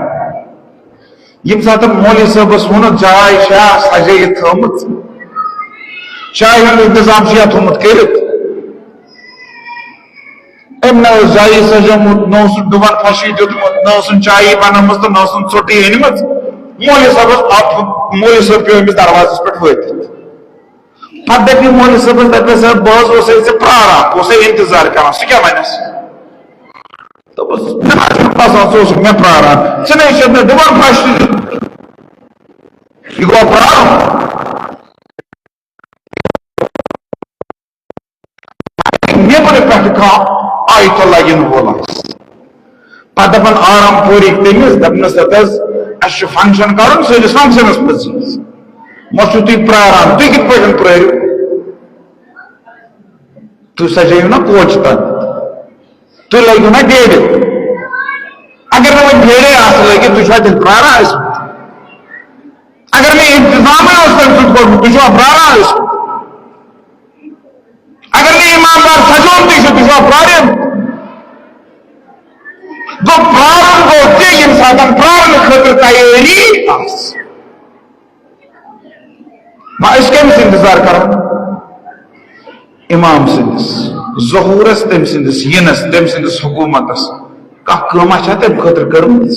ییٚمہِ ساتہٕ مولوی صٲبس ووٚنُتھ، جاے چھا سجٲیِتھ تھٲومٕژ، چایہِ ہُنٛد انتظام چھُ یا تھوٚومُت کٔرِتھ؟ أمۍ نہ اوس جایی سجومُت، نہ اوسُن ڈُبن پھشی دیُتمُت، نہ اوسُن چایی بنٲومٕژ تہٕ نہ اوسُن ژوٚٹٕے أنمٕژ۔ مولوی صٲبس آو، مولوی صٲب پیوٚو أمِس دروازس پٮ۪ٹھ وٲتِتھ۔ پتہٕ دپہِ مولوی صٲبس، دپہِ، "صٲب، بہٕ حظ اوسے ژےٚ پراران، بہٕ اوسے انتظار کران، ژٕ کیٛاہ ونس؟" دوٚپُس، "مےٚ نہ حظ چھُنہٕ باسان ژٕ اوسُکھ مےٚ پراران، ژٕ نہ حظ چھُکھ مےٚ ڈُبن پھش تہِ دیُتمُت۔ یہِ گوٚو پرارُن؟" نیٚبرٕ پٮ۪ٹھٕ کانٛہہ آیتہ لگن وول آسہِ۔ پتہٕ دپان آرام پوٗرٕکۍ تٔمِس، دپنس، "ہتہٕ حظ، اسہِ چھُ function کرُن، سٲنِس functionس منٛز یِیِو۔ وۄنۍ چھِو تُہۍ پراران، تُہۍ کِتھ پٲٹھۍ پرٲرِو؟ تُہۍ سجٲیِو نا کوچ تتھ، تُہۍ لٲگِو نا بیڈِ۔ اگر نہٕ وۄنۍ بیڈے آسہِ لٲگِتھ، تُہۍ چھِوا تیٚلہِ پراران ٲسمٕتۍ؟ اگر نہٕ انتظامٕے اوس تَمہِ سۭتۍ کوٚرمُت، تُہۍ چھِوا پرٛاران ٲسۍ؟ اگر نہٕ ایماندار سجومتُے چھُ، تُہۍ چھِوا پرٛاران؟" گوٚو، پرٛارُن گوٚو تہِ، ییٚمہِ ساتہٕ پرٛارنہٕ خٲطرٕ تیٲری آسہِ۔ وۄنۍ أسۍ کٔمِس انتظار کرو؟ امام سٕنٛدِس ظہوٗرس، تٔمۍ سٕنٛدِس یِنس، تٔمۍ سٕنٛدِس حکوٗمتس۔ کانٛہہ کٲمہ چھا تَمہِ خٲطرٕ کٔرمٕژ؟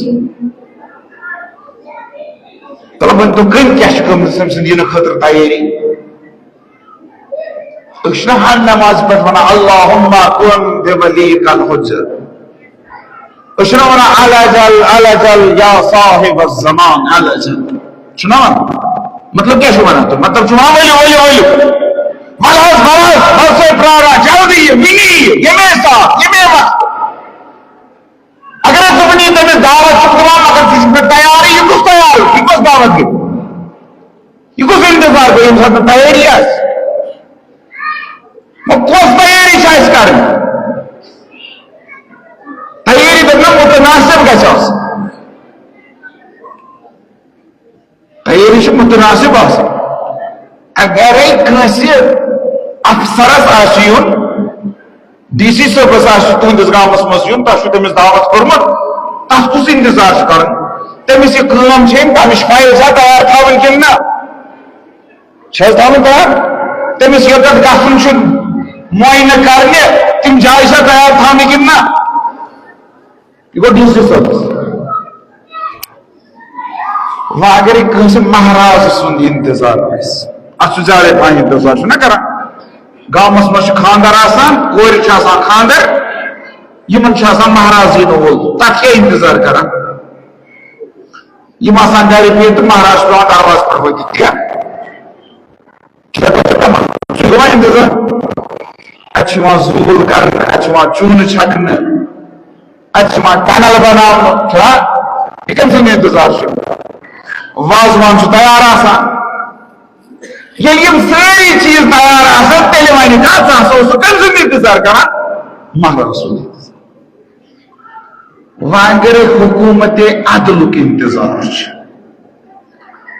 طلب ؤنۍ تو، کٔمۍ کیٛاہ چھِ کٔرمٕژ تٔمۍ سٕنٛدِ یِنہٕ خٲطرٕ تیٲری؟ أسۍ چھِنہ ہر نمازِ پٮ۪ٹھ وَنان، "اللہم کن بولیک الحجت"؟ أسۍ چھِنہ وَنان، "الا جل، الا جل یا صاحب الزمان، الا جل"؟ چھُنہ وَنان؟ مطلب کیٛاہ چھُ وَنان تُہۍ؟ مطلب چھُ وَنان، "ؤلِو، ؤلِو، ؤلِو۔ وَلہٕ حظ، وَلہٕ حظ، وَلہٕ سا پرٛاران، جلدی یہِ، وٕنی یہِ، ییٚمے ساتہٕ، ییٚمے وقتہٕ۔" اگر ژٕ وٕنی تٔمِس دعوت چھُکھ دِوان، مگر ژٕ چھُکھ نہٕ تیارٕے، یہِ کُس تیار؟ یہِ کُس دعوت گٔے؟ یہِ کُس انتظار گوٚو ییٚمہِ ساتہٕ نہٕ تیٲری آسہِ؟ وۄنۍ کۄس تیٲری چھِ اَسہِ کَرٕنۍ؟ تیٲری دوٚپ مےٚ مُتناسب گژھِ آسٕنۍ۔ تیٲری چھِ مُتناسب آسٕنۍ۔ اگرے کٲنٛسہِ افسرس آسہِ یُن، ڈی سی صٲبس آسہِ تُہنٛدِس گامس منٛز یُن، تۄہہِ چھُو تٔمِس دعوت کوٚرمُت، تتھ کُس انتظار چھُ کرُن؟ تٔمِس یہِ کٲم چھِ أمۍ، تمِچ فایل چھا تیار تھاوٕنۍ کِنہٕ نہ؟ چھِ حظ تھاوٕنۍ تیار؟ تٔمِس یوٚتَتھ گژھُن چھُ معاینہٕ کرنہِ، تِم جایہِ چھا تیار تھاونہِ کِنہٕ نہ؟ یہِ گوٚو ڈی سی صٲبس۔ وۄنۍ اگر یہِ کٲنٛسہِ مہراز سُنٛد انتظار آسہِ، اتھ چھُ زیادے پہن انتظار، چھُنہ کران؟ گامس منٛز چھُ خانٛدر آسان، کورِ چھُ آسان خانٛدر، یِمن چھُ آسان مہراز یِنہٕ وول، تتھ کیٛاہ انتظار کران؟ یِم آسان گرِ بِہِتھ تہٕ مہراز چھُ پٮ۪وان دروازٕ پٮ۪ٹھ وٲتِتھ کھٮ۪ن۔ چھُ یِوان انتظار۔ اتہِ چھُ یِوان زوٗل کرنہٕ، اتہِ چھُ یِوان چوٗنہٕ چھکنہٕ، اتہِ چھُ یِوان ٹنل بناونہٕ، چھُنہ؟ یہِ کٔمۍ سُنٛد انتظار چھُ؟ وازوان چھُ تیار آسان۔ ییٚلہِ یِم سٲری چیٖز تیار آسان، تیٚلہِ وَنہِ کانٛہہ، ژٕ ہسا اوسُکھ کٔمۍ سُنٛد انتظار کران؟ مہراز سُنٛد انتظار۔ وۄنۍ اگر حکومت عدلُک انتظار چھُ،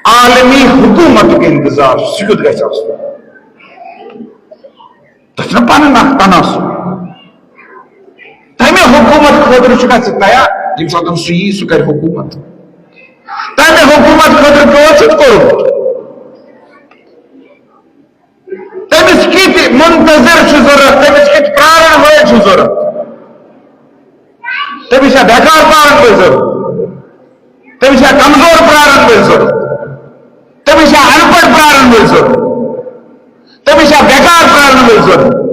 عالمی حکومتُک انتظار چھُ، سُہ کیُتھ گژھِ آسُن؟ تۄہہِ چھُنہ پنُن اکھ تناسب۔ تمہِ حکومت خٲطرٕ چھُکھا ژٕ تیار، ییٚمہِ ساتہٕ سُہ یی، سُہ کرِ حکومت؟ تمہِ حکومت خٲطرٕ کیٛاہ چھُتھ کوٚرمُت؟ تٔمِس کِتھ منتظر چھُ ضروٗرت؟ تٔمِس کِتھ پرارن وٲلۍ چھُ ضروٗرت؟ تٔمِس چھا بیکار پرارن وٲلۍ ضروٗرت؟ تٔمِس چھا کمزور پرارن وٲلۍ ضروٗرت؟ تٔمِس چھا اَن پَڑھ پرارن وٲلۍ ضروٗرت؟ تٔمِس چھا بیکار پرارن وٲلۍ ضروٗرت؟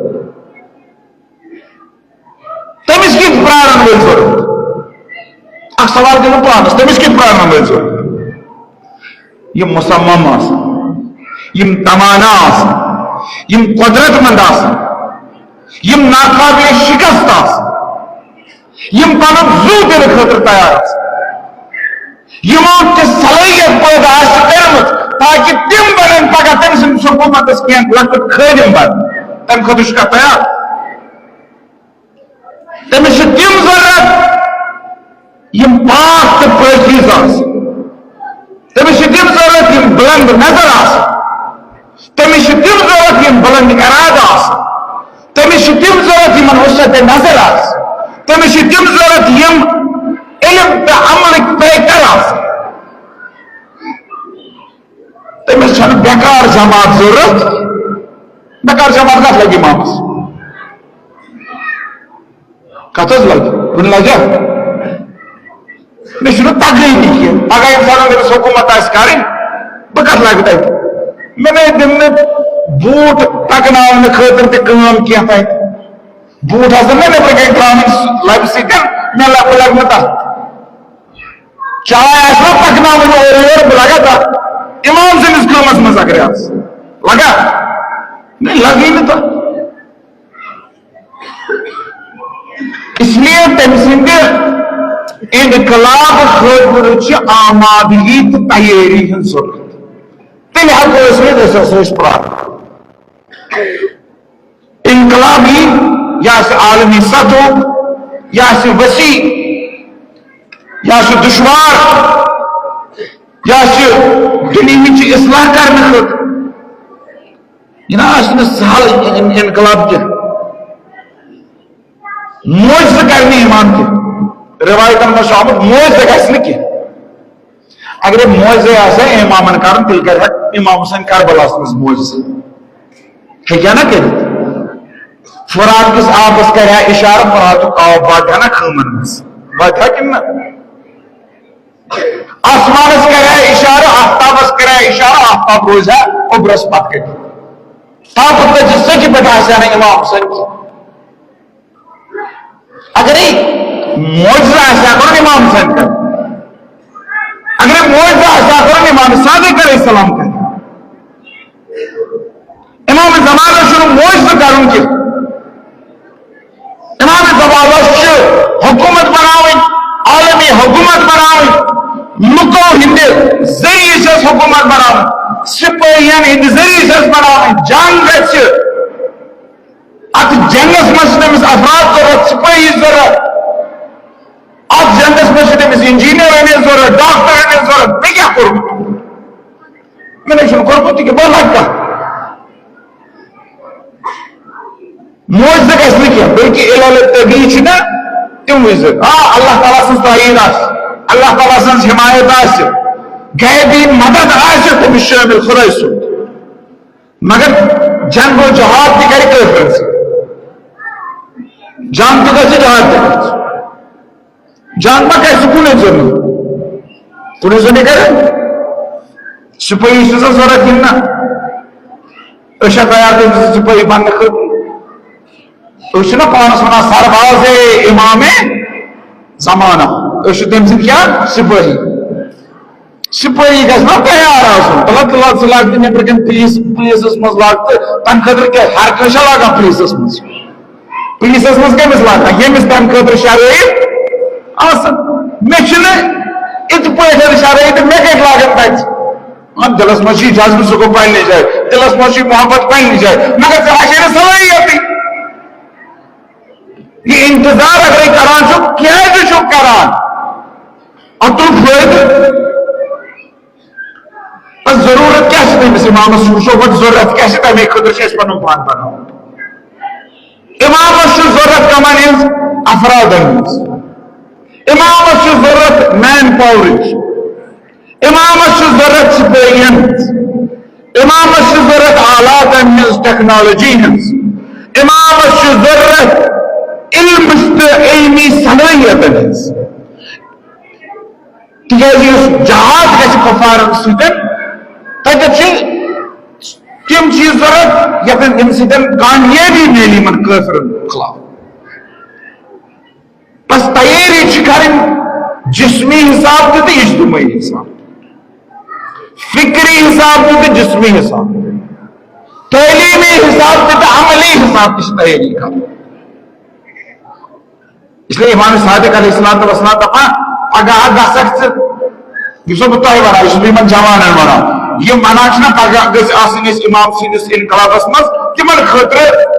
تٔمِس کِتھ پرارن وٲلۍ ضروٗرت؟ اکھ سوال دِمو پانس، تٔمِس کِتھ پرارن وٲلۍ ضروٗرت؟ یِم مصمم آسن، یِم توانا آسن، یِم قدرت مند آسن، یِم ناقابل شکست آسن، یِم پنُن زُو دِنہٕ خٲطرٕ تیار آسن، یِمو تہِ صلٲحیت پٲدٕ آسہِ کٔرمٕژ، تاکہِ تِم بنن پگاہ تٔمۍ سٕنٛدِس حکوٗمتس کینٛہہ لۄکٕٹۍ خٲدِم بنن۔ تَمہِ خٲطرٕ چھُکھا تیار؟ تٔمِس چھِ تِم ضروٗرت یِم پاک تہٕ پٲکیٖزٕ آسن۔ تٔمِس چھِ تِم ضروٗرت یِم بُلند نظر آسن۔ تٔمِس چھِ تِم ضروٗرت یِم بُلند اِرادٕ آسن۔ تٔمِس چھِ تِم ضروٗرت یِمن وسعت نظر آسہِ۔ تٔمِس چھِ تِم ضروٗرت یِم علم تہٕ عملٕکۍ پیکر آسن۔ تٔمِس چھَنہٕ بیکار جماعت ضروٗرت۔ بیکار جماعت کَتھ لَگہِ اِمامَس؟ کَتھ حظ لَگہِ؟ کُنہِ لَگہِ؟ مےٚ چھُنہٕ تَگٲنی کینٛہہ۔ پَگاہ ییٚمہِ ساتہٕ تٔمِس حکوٗمت آسہِ کَرٕنۍ، بہٕ کَتھ لَگہٕ تَتہِ؟ مےٚ نَے دِنہٕ بوٗٹ پَکناونہٕ خٲطرٕ تہِ کٲم کینٛہہ تَتہِ۔ بوٗٹ آسَن مےٚ نٮ۪برٕ کَنہِ ترٛاوٕنۍ لَبہِ سۭتۍ، مےٚ لَگہٕ، بہٕ لَگہٕ نہٕ تَتھ۔ چاے آسہِ نا پکناوٕنۍ اورٕ یورٕ، بہٕ لگا تتھ امام سٕنٛدِس کٲمس منٛز اگر آسہٕ۔ لگا؟ نہ، لگٕے نہٕ تتھ۔ اس لیے تٔمۍ سٕنٛدِ انقلاب خٲطرٕ چھِ آمادگی تہٕ تیٲری ہٕنٛز ضروٗرت۔ تیٚلہِ ہٮ۪کو أسۍ ؤنِتھ، أسۍ ہسا ٲسۍ پرٛاران۔ انقلابی، یا آسہِ عالمی سطحُک، یا آسہِ وسیع، یا آسہِ دُشوار، یا آسہِ دُنیہٕچ اصلاح کرنہٕ خٲطرٕ۔ یہِ نہ آسہِ نہٕ سہل ان-، انقلاب کینٛہہ۔ معجزٕ کرِ نہٕ ایمان کینٛہہ۔ روایتن منٛز چھُ آمُت، معجزٕ گژھِ نہٕ کینٛہہ۔ اگرے معجزے آسہِ ہا امامن کرُن، تیٚلہِ کرِ ہا امام حسین کربلاہس منٛز معجزٕ۔ ہیٚکہِ ہا نہ کٔرِتھ؟ فرات کِس آبس کرِ ہا اشارٕ، فراتُک آب واتہِ ہا نہ خٲمن منٛز؟ واتہِ ہا کِنہٕ نہ؟ آسمانس کرِ ہا اشارٕ، آفتابس کرِ ہا اشارٕ، آفتاب روزِ ہا اوٚبرس پتھ کَنہِ۔ تاپہٕ تٔژِ سٔکہِ پٮ۪ٹھ آسہِ ہا نہٕ امام حسین کینٛہہ۔ اگرے معجزہ آسہِ ہا کرُن امام حسین کرِ، اگرے معجزہ آسہِ ہا کرُن امام صادق علیہ السلام کرِ۔ امام زمانس چھُنہٕ معجزہ کرُن کینٛہہ۔ امام زمانس چھُ حکومت بناوٕنۍ، عالمی حکومت بناوٕنۍ، لُکو ہٕنٛدِ ذٔریعہٕ چھس حکومت بناوٕنۍ، سپٲہین ہٕنٛدِ ذٔریعہٕ چھس بناوٕنۍ۔ جنگ گژھِ۔ اتھ جنگس منٛز چھِ تٔمِس افراد ضرورت، سپٲہی ضرورت۔ اتھ جنگس منٛز چھِ تٔمِس انجینئر أمِس ضرورت، ڈاکٹر أمِس ضرورت۔ مےٚ کیٛاہ کوٚرمُت؟ مےٚ نَے چھُنہٕ کوٚرمُت تہِ کینٛہہ، بہٕ لگہٕ کانٛہہ۔ معجزٕ گژھِ نہٕ کینٛہہ، بلکہِ علل طبیعی چھِ نہ تِموٕے زٕ۔ آ، اللہ تعالیٰ سٕنٛز تایید آسہِ، اللہ تعالیٰ سٕنٛز حمایت آسہِ، غیبی مدد آسہِ، تٔمِس شٲمِل خۄداے سُنٛد۔ مگر جنگ و جہاد تہِ کرِ کٲفرن سۭتۍ۔ جنگ تہِ گژھِ، جہاد تہِ گژھِ۔ جنگ ما کرِ سُہ کُنُے زوٚن؟ کُنُے زوٚن کرِ؟ سپٲہی چھُ سا ضروٗرت کِنہٕ نہ؟ أسۍ چھا تیار تٔمۍ سٕنٛز سپٲہی بننہٕ خٲطرٕ؟ أسۍ چھِنہ پانس ونان سرباز امام زمانہ، أسۍ چھِ تٔمۍ سٕنٛدۍ کیٛاہ؟ سپٲہی۔ سپٲہی گژھِ نا تیار آسُن۔ تلہ تلہ ژٕ لاگ تہٕ نیٚبرٕ کَنۍ پُلیٖس، پُلیٖسَس منٛز لاگ تہٕ تَمہِ خٲطرٕ کیٛاہ؟ ہر کٲنٛسہِ چھا لاگان پُلیٖسَس منٛز؟ پُلیٖسَس منٛز کٔمِس لاگان؟ ییٚمِس تَمہِ خٲطرٕ شرٲیِط آسَن۔ مےٚ چھِنہٕ اِتھ پٲٹھۍ شرٲیِط، مےٚ کَتہِ لاگَن تَتہِ؟ وۄنۍ دِلَس منٛز چھُ یہِ جذبہٕ، سُہ گوٚو پنٛنہِ جایہِ۔ دِلَس منٛز چھُ یہِ محبت پنٛنہِ جایہِ۔ مگر ژےٚ ہا چھے نہٕ صلٲحیتٕے۔ یہِ انتظار اگرے کران چھُ، کیٛازِ چھُ کران؟ اَتھ تُل فٲیدٕ۔ بس ضروٗرت کیٛاہ چھِ تٔمِس اِمامَس؟ وٕچھو گۄڈٕ ضروٗرت کیٛاہ چھِ، تَمے خٲطرٕ چھِ اَسہِ پَنُن پان بَناوُن۔ اِمامَس چھُ ضروٗرت کَمَن ہِنٛز؟ اَفرادَن ہِنٛز۔ اِمامَس چھُ ضروٗرت مین پاورٕچ۔ اِمامَس چھُ ضروٗرت سِپٲہِیَن ہِنٛز۔ اِمامَس چھُ ضروٗرت آلاتَن ہِنٛز، ٹیکنالوجی ہِنٛز۔ اِمامَس چھُ ضروٗرت علمٕچ تہٕ علمی صلٲحیتَن ہِنٛز۔ تِکیٛازِ یُس جہاد گژھِ کفارن سۭتۍ، تَتٮ۪تھ چھِ تِم چیٖز ضروٗرت، یَتھ، ییٚمہِ سۭتۍ کامیٲبی میلہِ یِمن کٲفرن خلاف۔ بس تیٲری چھِ کرٕنۍ جسمی حساب تہِ تہٕ اجتمٲعی حساب، فکری حساب تہِ تہٕ جسمی حساب، تعلیمی حساب تہِ تہٕ عملی حساب تہِ چھِ تیٲری کرٕنۍ۔ اس لیے امام صادق علیہ الصلوۃ والسلام دپان، پگاہ گژھکھ ژٕ، یُس بہٕ تۄہہِ ونان، یُس بہٕ یِمن جوانن ونان، یِم ونان چھِنہ پگاہ گٔژھۍ آسٕنۍ أسۍ امام سٕنٛدِس انقلابس منٛز، تِمن خٲطرٕ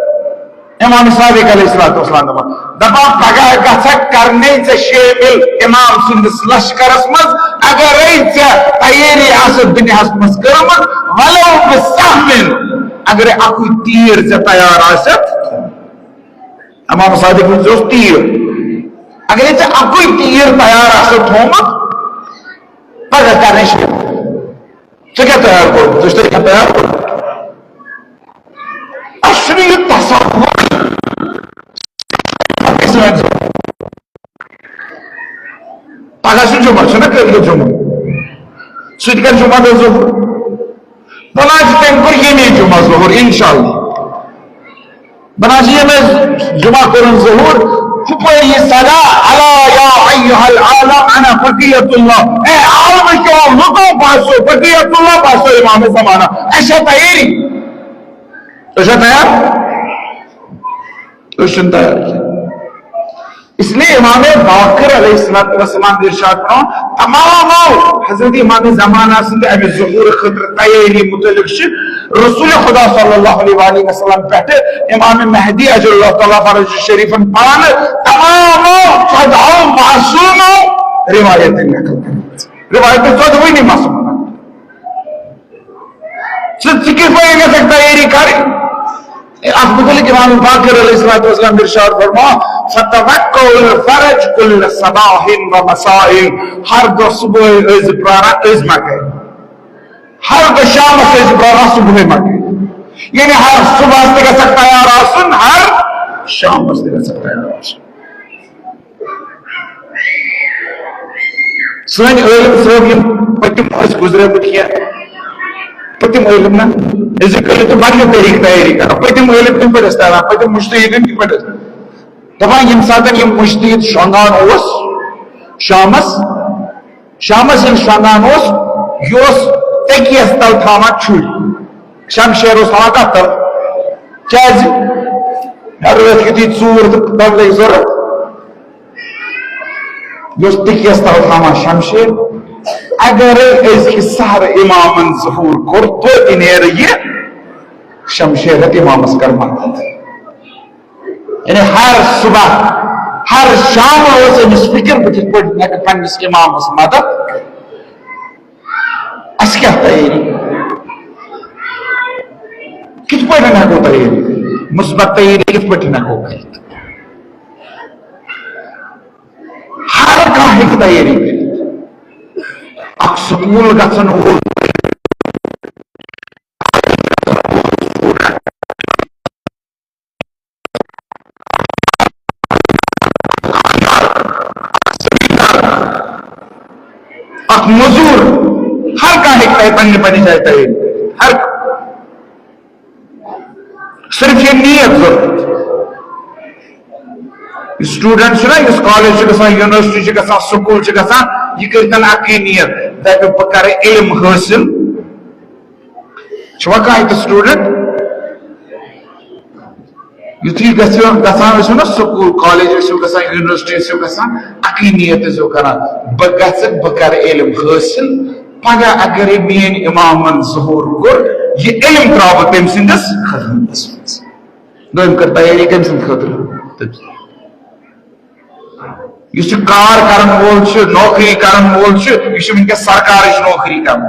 امام صادق علیہ الصلوۃ والسلام دپان، دپان پگاہ گژھکھ کرنے ژےٚ شٲمِل امام سٕنٛدِس لشکرس منٛز، اگرے ژےٚ تیٲری آسہِ دُنیاہس منٛز کٔرمٕژ، ولو بسہمن، اگرے اکُے تیٖر ژےٚ تیار آسہِ۔ امام صادق اوس تیٖر۔ اگرے ژےٚ اکُے تیٖر تیار آسہِ تھوٚومُت، پگاہ کرنے شروع۔ ژےٚ کیٛاہ تیار کوٚرمُت؟ ژےٚ چھُ تیار کوٚرمُت؟ اَسہِ چھُنہٕ یہِ تصور۔ پگاہ چھُ جمعہ، چھُنہ کٲلکٮ۪تھ جمعہ؟ سُہ تہِ کَرِ جمعہ دۄہ ظہور۔ بہٕ نہ حظ چھُ تٔمۍ کوٚر ییٚمے جمعہ ظہور، انشاءاللہ۔ بہٕ نہ حظ چھُ ییٚمے جمعہ کوٚرُن ظہور۔ ہُپٲرۍ یہِ صدا، الا یا ایھا العالم انا بقیت اللہ۔ اے عالمہٕ کیو لُکو، بہٕ ہسا چھُس بقیت اللہ، بہٕ ہسا چھُس امام زمانہ۔ اَسہِ چھا تیٲری؟ أسۍ چھا تیار؟ أسۍ چھِنہٕ تیار کینٛہہ۔ اس لیے امام باقر علیہ الصلوۃ والسلام ارشاد فرماوان، تمامو حضرت امام زمانہ سٕنٛدِ امہِ ظہور خٲطرٕ تیٲری متعلق چھِ رسول خدا صلی اللہ علیہ وآلہ وسلم پٮ۪ٹھٕ امام مہدی عجل اللہ تعالیٰ فرج شریفن پانہٕ تمامو ژۄدہو معصومو روایتن نقل کٔرمٕژ۔ روایتن ژۄدہوٕنی معصومن۔ ژٕ، ژٕ کِتھ پٲٹھۍ گژھکھ تیٲری کرٕنۍ؟ اَتھ مُتعلِق امام باقر علیہ الصلوۃ والسلام ارشاد فرماوان، فتوقعوا الفرج كل صباح ومساء۔ ہر دۄہ صبحٲے ٲسۍ زِ پراران، أزۍ ما گٔے؟ ہر دۄہ شامس ٲسۍ زِ پراران، صبحٲے ما گٔے؟ یعنی ہر صبحس تہِ گژھکھ تیار آسُن، ہر شامس تہِ گژھکھ تیار آسُن۔ سٲنۍ عٲلم صٲب یِم پٔتِم ٲسۍ گُزریمٕتۍ کینٛہہ، پٔتِم عٲلم نہ، أزِکۍ عٲلم تِم بدلہِ طریٖقہٕ تیٲری کران۔ پٔتِم عٲلم کِتھ پٲٹھۍ ٲسۍ کران، پٔتِم مُجتہدیٖن کِتھ پٲٹھۍ ٲسۍ؟ دپان ییٚمہِ ساتہٕ یِم مُجتہد شۄنٛگان اوس شامس، شامس ییٚلہِ شۄنٛگان اوس، یہِ اوس تٔکیس تل تھاوان چھُرۍ، شمشیر اوس تھاوان تتھ تل۔ کیازِ؟ مےٚ رٲتھ کیُتھُے ژوٗر تہٕ تَمہِ لٔگۍ ضوٚرتھ۔ یہِ اوس تٔکیَس تَل تھاوان شمشیر۔ اگرے أزکہِ سحرٕ اِمامن ظہوٗر کوٚر، توتہِ نیرٕ یہِ شمشیر ہٮ۪تھ اِمامس کر مدد۔ یعنی ہر صبح، ہر شام اوس أمِس فکر، بہٕ کِتھ پٲٹھۍ ہٮ۪کہٕ پننِس اِمامس مدد کٔرِتھ۔ اَسہِ کیٛاہ تیٲری؟ کِتھ پٲٹھۍ ہٮ۪کو تیٲری کٔرِتھ؟ مثبت تیٲری کِتھ پٲٹھۍ ہٮ۪کو کٔرِتھ؟ ہر کانٛہہ ہیٚکہِ تیٲری کٔرِتھ۔ اکھ سکوٗل گژھن وول، اکھ مزور، ہر کانٛہہ ہیٚکہِ تۄہہِ پننہِ پننہِ جایہِ تیٲری کٔرِتھ۔ ہر کانٛہہ۔ صرف یہِ نیت ضرورت۔ یُس student چھُ نا، یُس college چھُ گژھان، university چھُ گژھان، سکوٗل چھُ گژھان، یہِ کٔرِتھ اکٕے نیت، دپہِ بہٕ کرٕ علم حٲصِل۔ چھُوا کانٛہہ تہِ student؟ یُتھُے گژھِ، گژھان ٲسِو نا سکوٗل، college ٲسِو گژھان، university ٲسِو گژھان، اَکٕے نیت ٲسِو کران، بہٕ گژھٕ، بہٕ کرٕ علم حٲصِل۔ پگاہ اگرے میٲنۍ اِمامن ظہوٗر کوٚر، یہِ علم ترٛاوٕ بہٕ تٔمۍ سٕنٛدِس خدمتس منٛز۔ گوٚو، أمۍ کٔر تیٲری کٔمۍ سٕنٛدِ خٲطرٕ؟ تٔمۍ سٕنٛدِ۔ یُس یہِ کار کرن وول چھُ، نوکری کرن وول چھُ، یہِ چھُ وٕنکیٚس سرکارٕچ نوکری کران۔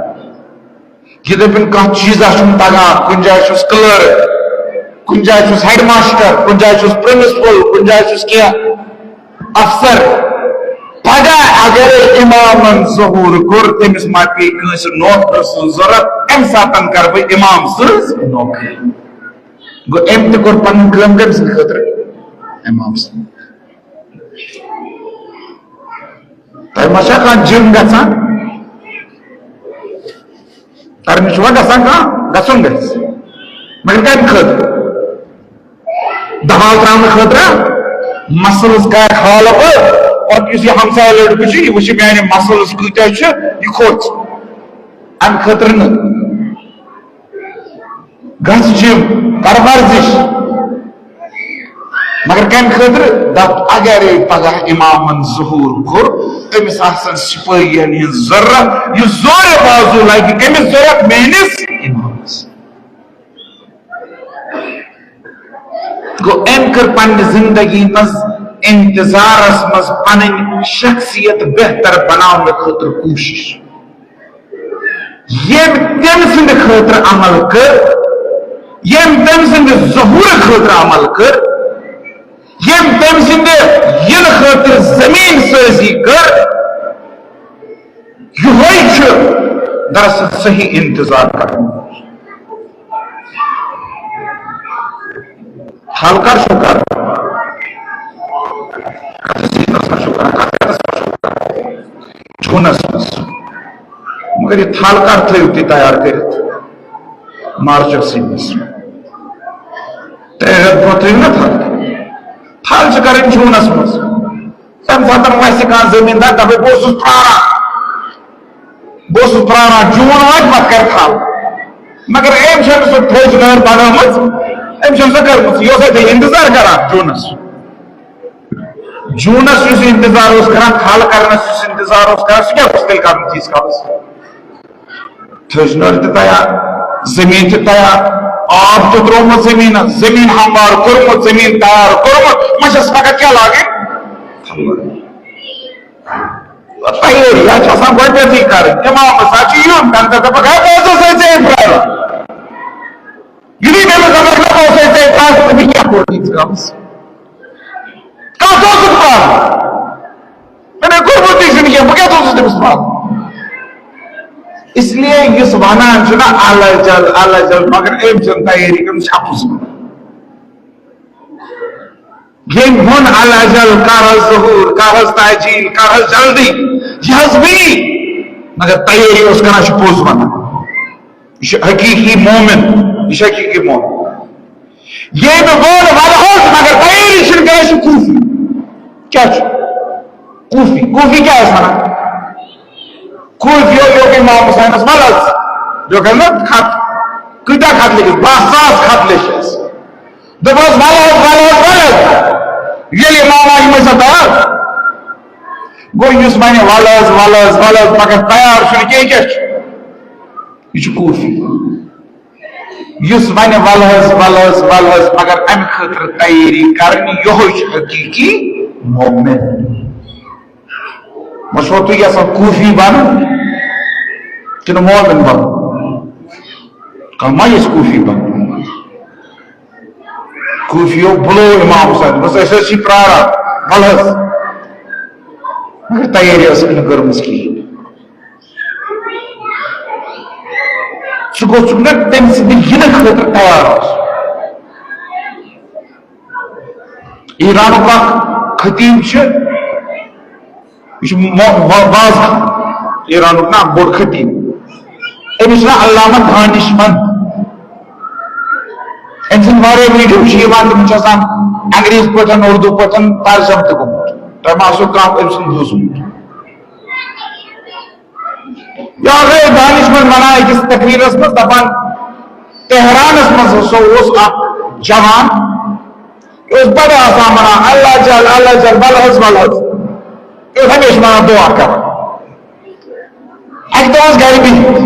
یہِ دٔپِن کانٛہہ چیٖزا چھُم تگان، کُنہِ جایہِ چھُس clerk، کُنہِ جایہِ چھُس headmaster، کُنہِ جایہِ چھُس principal، کُنہِ جایہِ چھُس کینٛہہ افسر۔ پگاہ اگر اِمامن ظہوٗر کوٚر، تٔمِس ما پیٚیہِ کٲنٛسہِ نوکر سٕنٛز ضروٗرت، اَمہِ ساتہٕ کرٕ بہٕ اِمام سٕنٛز نوکری۔ گوٚو، أمۍ تہِ کوٚر پنٕنۍ کٲم کٔمۍ سٕنٛدِ خٲطرٕ؟ اِمام سٕنٛدِ۔ تۄہہِ ما چھا کانٛہہ gym گژھان؟ کرنہِ چھُوا گژھان کانٛہہ؟ گژھُن گژھِ۔ مگر کَمہِ خٲطرٕ؟ دباو ترٛاونہٕ خٲطرٕ؟ Muscles کَر حالہٕ بہٕ، پَتہٕ یُس یہِ ہمسایہِ لٔڑکہٕ چھُ، یہِ وٕچھِ میٛانہِ muscles کۭتیٛاہ چھِ، یہِ کھوژِ۔ اَمہِ خٲطرٕ نہٕ۔ گژھ gym، کر ورزش۔ مگر کمہِ خٲطرٕ؟ دپ اگرے پگاہ امامن ظہور کوٚر، أمِس آسن سپٲہین ہٕنٛز ضروٗرت، یہِ زورِ بازو لگہِ کٔمِس ضروٗرت؟ میٲنِس امامس۔ گوٚو، أمۍ کٔر پننہِ زندگی منٛز انتظارس منٛز پنٕنۍ شخصیت بہتر بناونہٕ خٲطرٕ کوٗشش۔ ییٚمۍ تٔمۍ سٕنٛدِ خٲطرٕ عمل کٔر، ییٚمۍ تٔمۍ سٕنٛدِ ظہوٗرٕ خٲطرٕ عمل کٔر، ییٚمۍ تٔمۍ سٕنٛدِ یِنہٕ خٲطرٕ زٔمیٖن سٲزی کٔر، یِہوٚے چھُ دراصل صحیح انتظار کرُن۔ حل کر چھُو کرُن؟ کتھ سیزنس منٛز چھُو کرُن؟ کتھ رٮ۪تس منٛز چھُو کرُن؟ جوٗنس منٛز۔ مگر یہِ تھل کر تھٲیِو تُہۍ تیار کٔرِتھ؟ مارچس منٛز۔ ترٛےٚ رٮ۪تھ برونٛہہ تھٲیِو نا تھل۔ تھل چھِ کرٕنۍ جوٗنس منٛز۔ تَمہِ ساتہٕ وَسہِ کانٛہہ زٔمیٖندار، دَپہِ، "بہٕ اوسُس پرٛاران، بہٕ اوسُس پرٛاران، جوٗن واتہِ، پَتہٕ کَرِ تھل۔" مگر أمۍ چھَنہٕ سۄ تھٔج نٲر بَنٲومٕژ، أمۍ چھَنہٕ سۄ کٔرمٕژ۔ یہِ اوس اَتہِ اِنتظار کَران جوٗنَس۔ جوٗنَس یُس اِنتظار اوس کَران، تھل کَرنَس یُس اِنتظار اوس کَران، سُہ کیٛاہ اوس تیٚلہِ کَرُن تیٖتِس کالَس؟ تھٔج نٲر تہِ تیار، زٔمیٖن تہِ تیار، آب تہِ ترٛوومُت زٔمیٖنَس، زٔمیٖن ہموار کوٚرمُت، زٔمیٖن تیار کوٚرمُت، وۄنۍ چھَس فقط کیٛاہ لاگٕنۍ؟ تھل لاگٕنۍ۔ تیٲری، یہِ چھِ آسان گۄڈٕنٮ۪تھٕے کَرٕنۍ۔ اِمامَس حظ چھُ یُن، تَمہِ ساتہٕ دَپَکھ، "ہے، بہٕ اوسُس أتۍ ژےٚ پرٛاران۔" یُتھُے تٔمِس دَپَکھ، "نہ، بہٕ اوسُس أتۍ ژےٚ پرٛاران، ژٕ کیٛاہ کوٚرُتھ ییٖتِس کالَس؟" کم اوسُکھ پانہٕ؟ مےٚ نے کوٚرمُتٕے چھُنہٕ کینٛہہ، بہٕ کیٛاہ اوسُس تٔمِس پانہٕ؟ اس لیے یُس وَنان چھُ نا، "اللہ جل، اللہ جل"، مگر أمۍ چھَنہٕ تیٲری کٔرمٕژ، یہِ چھُ اَپُز وَنان۔ ییٚمۍ ووٚن، "اللہ جل، کر حظ ظہور، کر حظ تعجیل، کر حظ جلدی، یہِ حظ وٕنی"، مگر تیٲری اوس کران، چھُ پوٚز وَنان۔ یہِ چھُ حقیٖقی مومن، یہِ چھُ حقیٖقی مومن۔ ییٚمۍ ووٚن، "وَلہٕ حظ"، مگر تیٲری چھُنہٕ کران، یہِ چھُ کوٗفی۔ کیٛاہ چھُ؟ کوٗفی۔ کوٗفی کیٛاہ ٲسۍ وَنان؟ کوٗفیو لیوٚکھ امام حسینس، "وَلہٕ حظ"، لیوٚکھ حظ نہ خط، کۭتیٛاہ خط لیکھِس؟ باہ ساس خط لیکھِس۔ دوٚپُس، "وَلہٕ حظ، وَلہٕ حظ، وَلہٕ حظ"۔ ییٚلہِ امام اعظم ٲسۍ اَتھ تیار، گوٚو یُس وَنہِ، "وَلہٕ حظ، وَلہٕ حظ، وَلہٕ حظ"، مگر تیار چھُنہٕ کینٛہہ، کیٛاہ چھُ؟ یہِ چھُ کوٗفی۔ یُس وَنہِ، "وَلہٕ حظ، وَلہٕ حظ، وَلہٕ حظ"، مگر اَمہِ خٲطرٕ تیٲری کَرٕنۍ، یِہوٚے چھُ حقیٖقی مومن۔ وۄنۍ چھُوا تُہۍ یَژھان کوٗفی بَنُن کِنہٕ مومن بَنُن؟ کانٛہہ ما یَژھِ کوٗفی بَنُن؟ کوٗفیو بُلوو امام حسین، دوٚپُس، "أسۍ حظ چھِ پرٛاران، وَلہٕ حظ"۔ مگر تیٲری ٲسٕکھ نہٕ کٔرمٕژ کِہیٖنۍ۔ سُہ گوٚو، ژٕ گوٚژھ نہ تٔمۍ سٕنٛدِ یِنہٕ خٲطرٕ تیار آسُن۔ ایرانُک اکھ خطیب چھُ، یہِ چھُ مو-، وا-، واضح ایرانُک نا بوٚڑ خطیب۔ أمِس چھُ ناو علامہ دانش مند۔ أمۍ سٕنٛدۍ واریاہ ویڈیو چھِ یِوان، تِم چھِ آسان انگریزی پٲٹھۍ، اردو پٲٹھۍ ترجمہٕ تہِ گوٚمُت۔ تۄہہِ ما آسیو کانٛہہ أمۍ سُنٛد بوٗزمُت؟ یا گٔے دانش مند ونان أکِس تقریرس منٛز، دپان، تہرانس منٛز ہسا اوس اکھ جوان، یہِ اوس بڑٕ آسان ونان، "اللہ جل، اللہ جل، ول حظ، ول حظ"۔ یہِ اوس ہمیشہِ ونان، دعا کران۔ اکہِ دۄہ اوس گرِ بِہِتھ،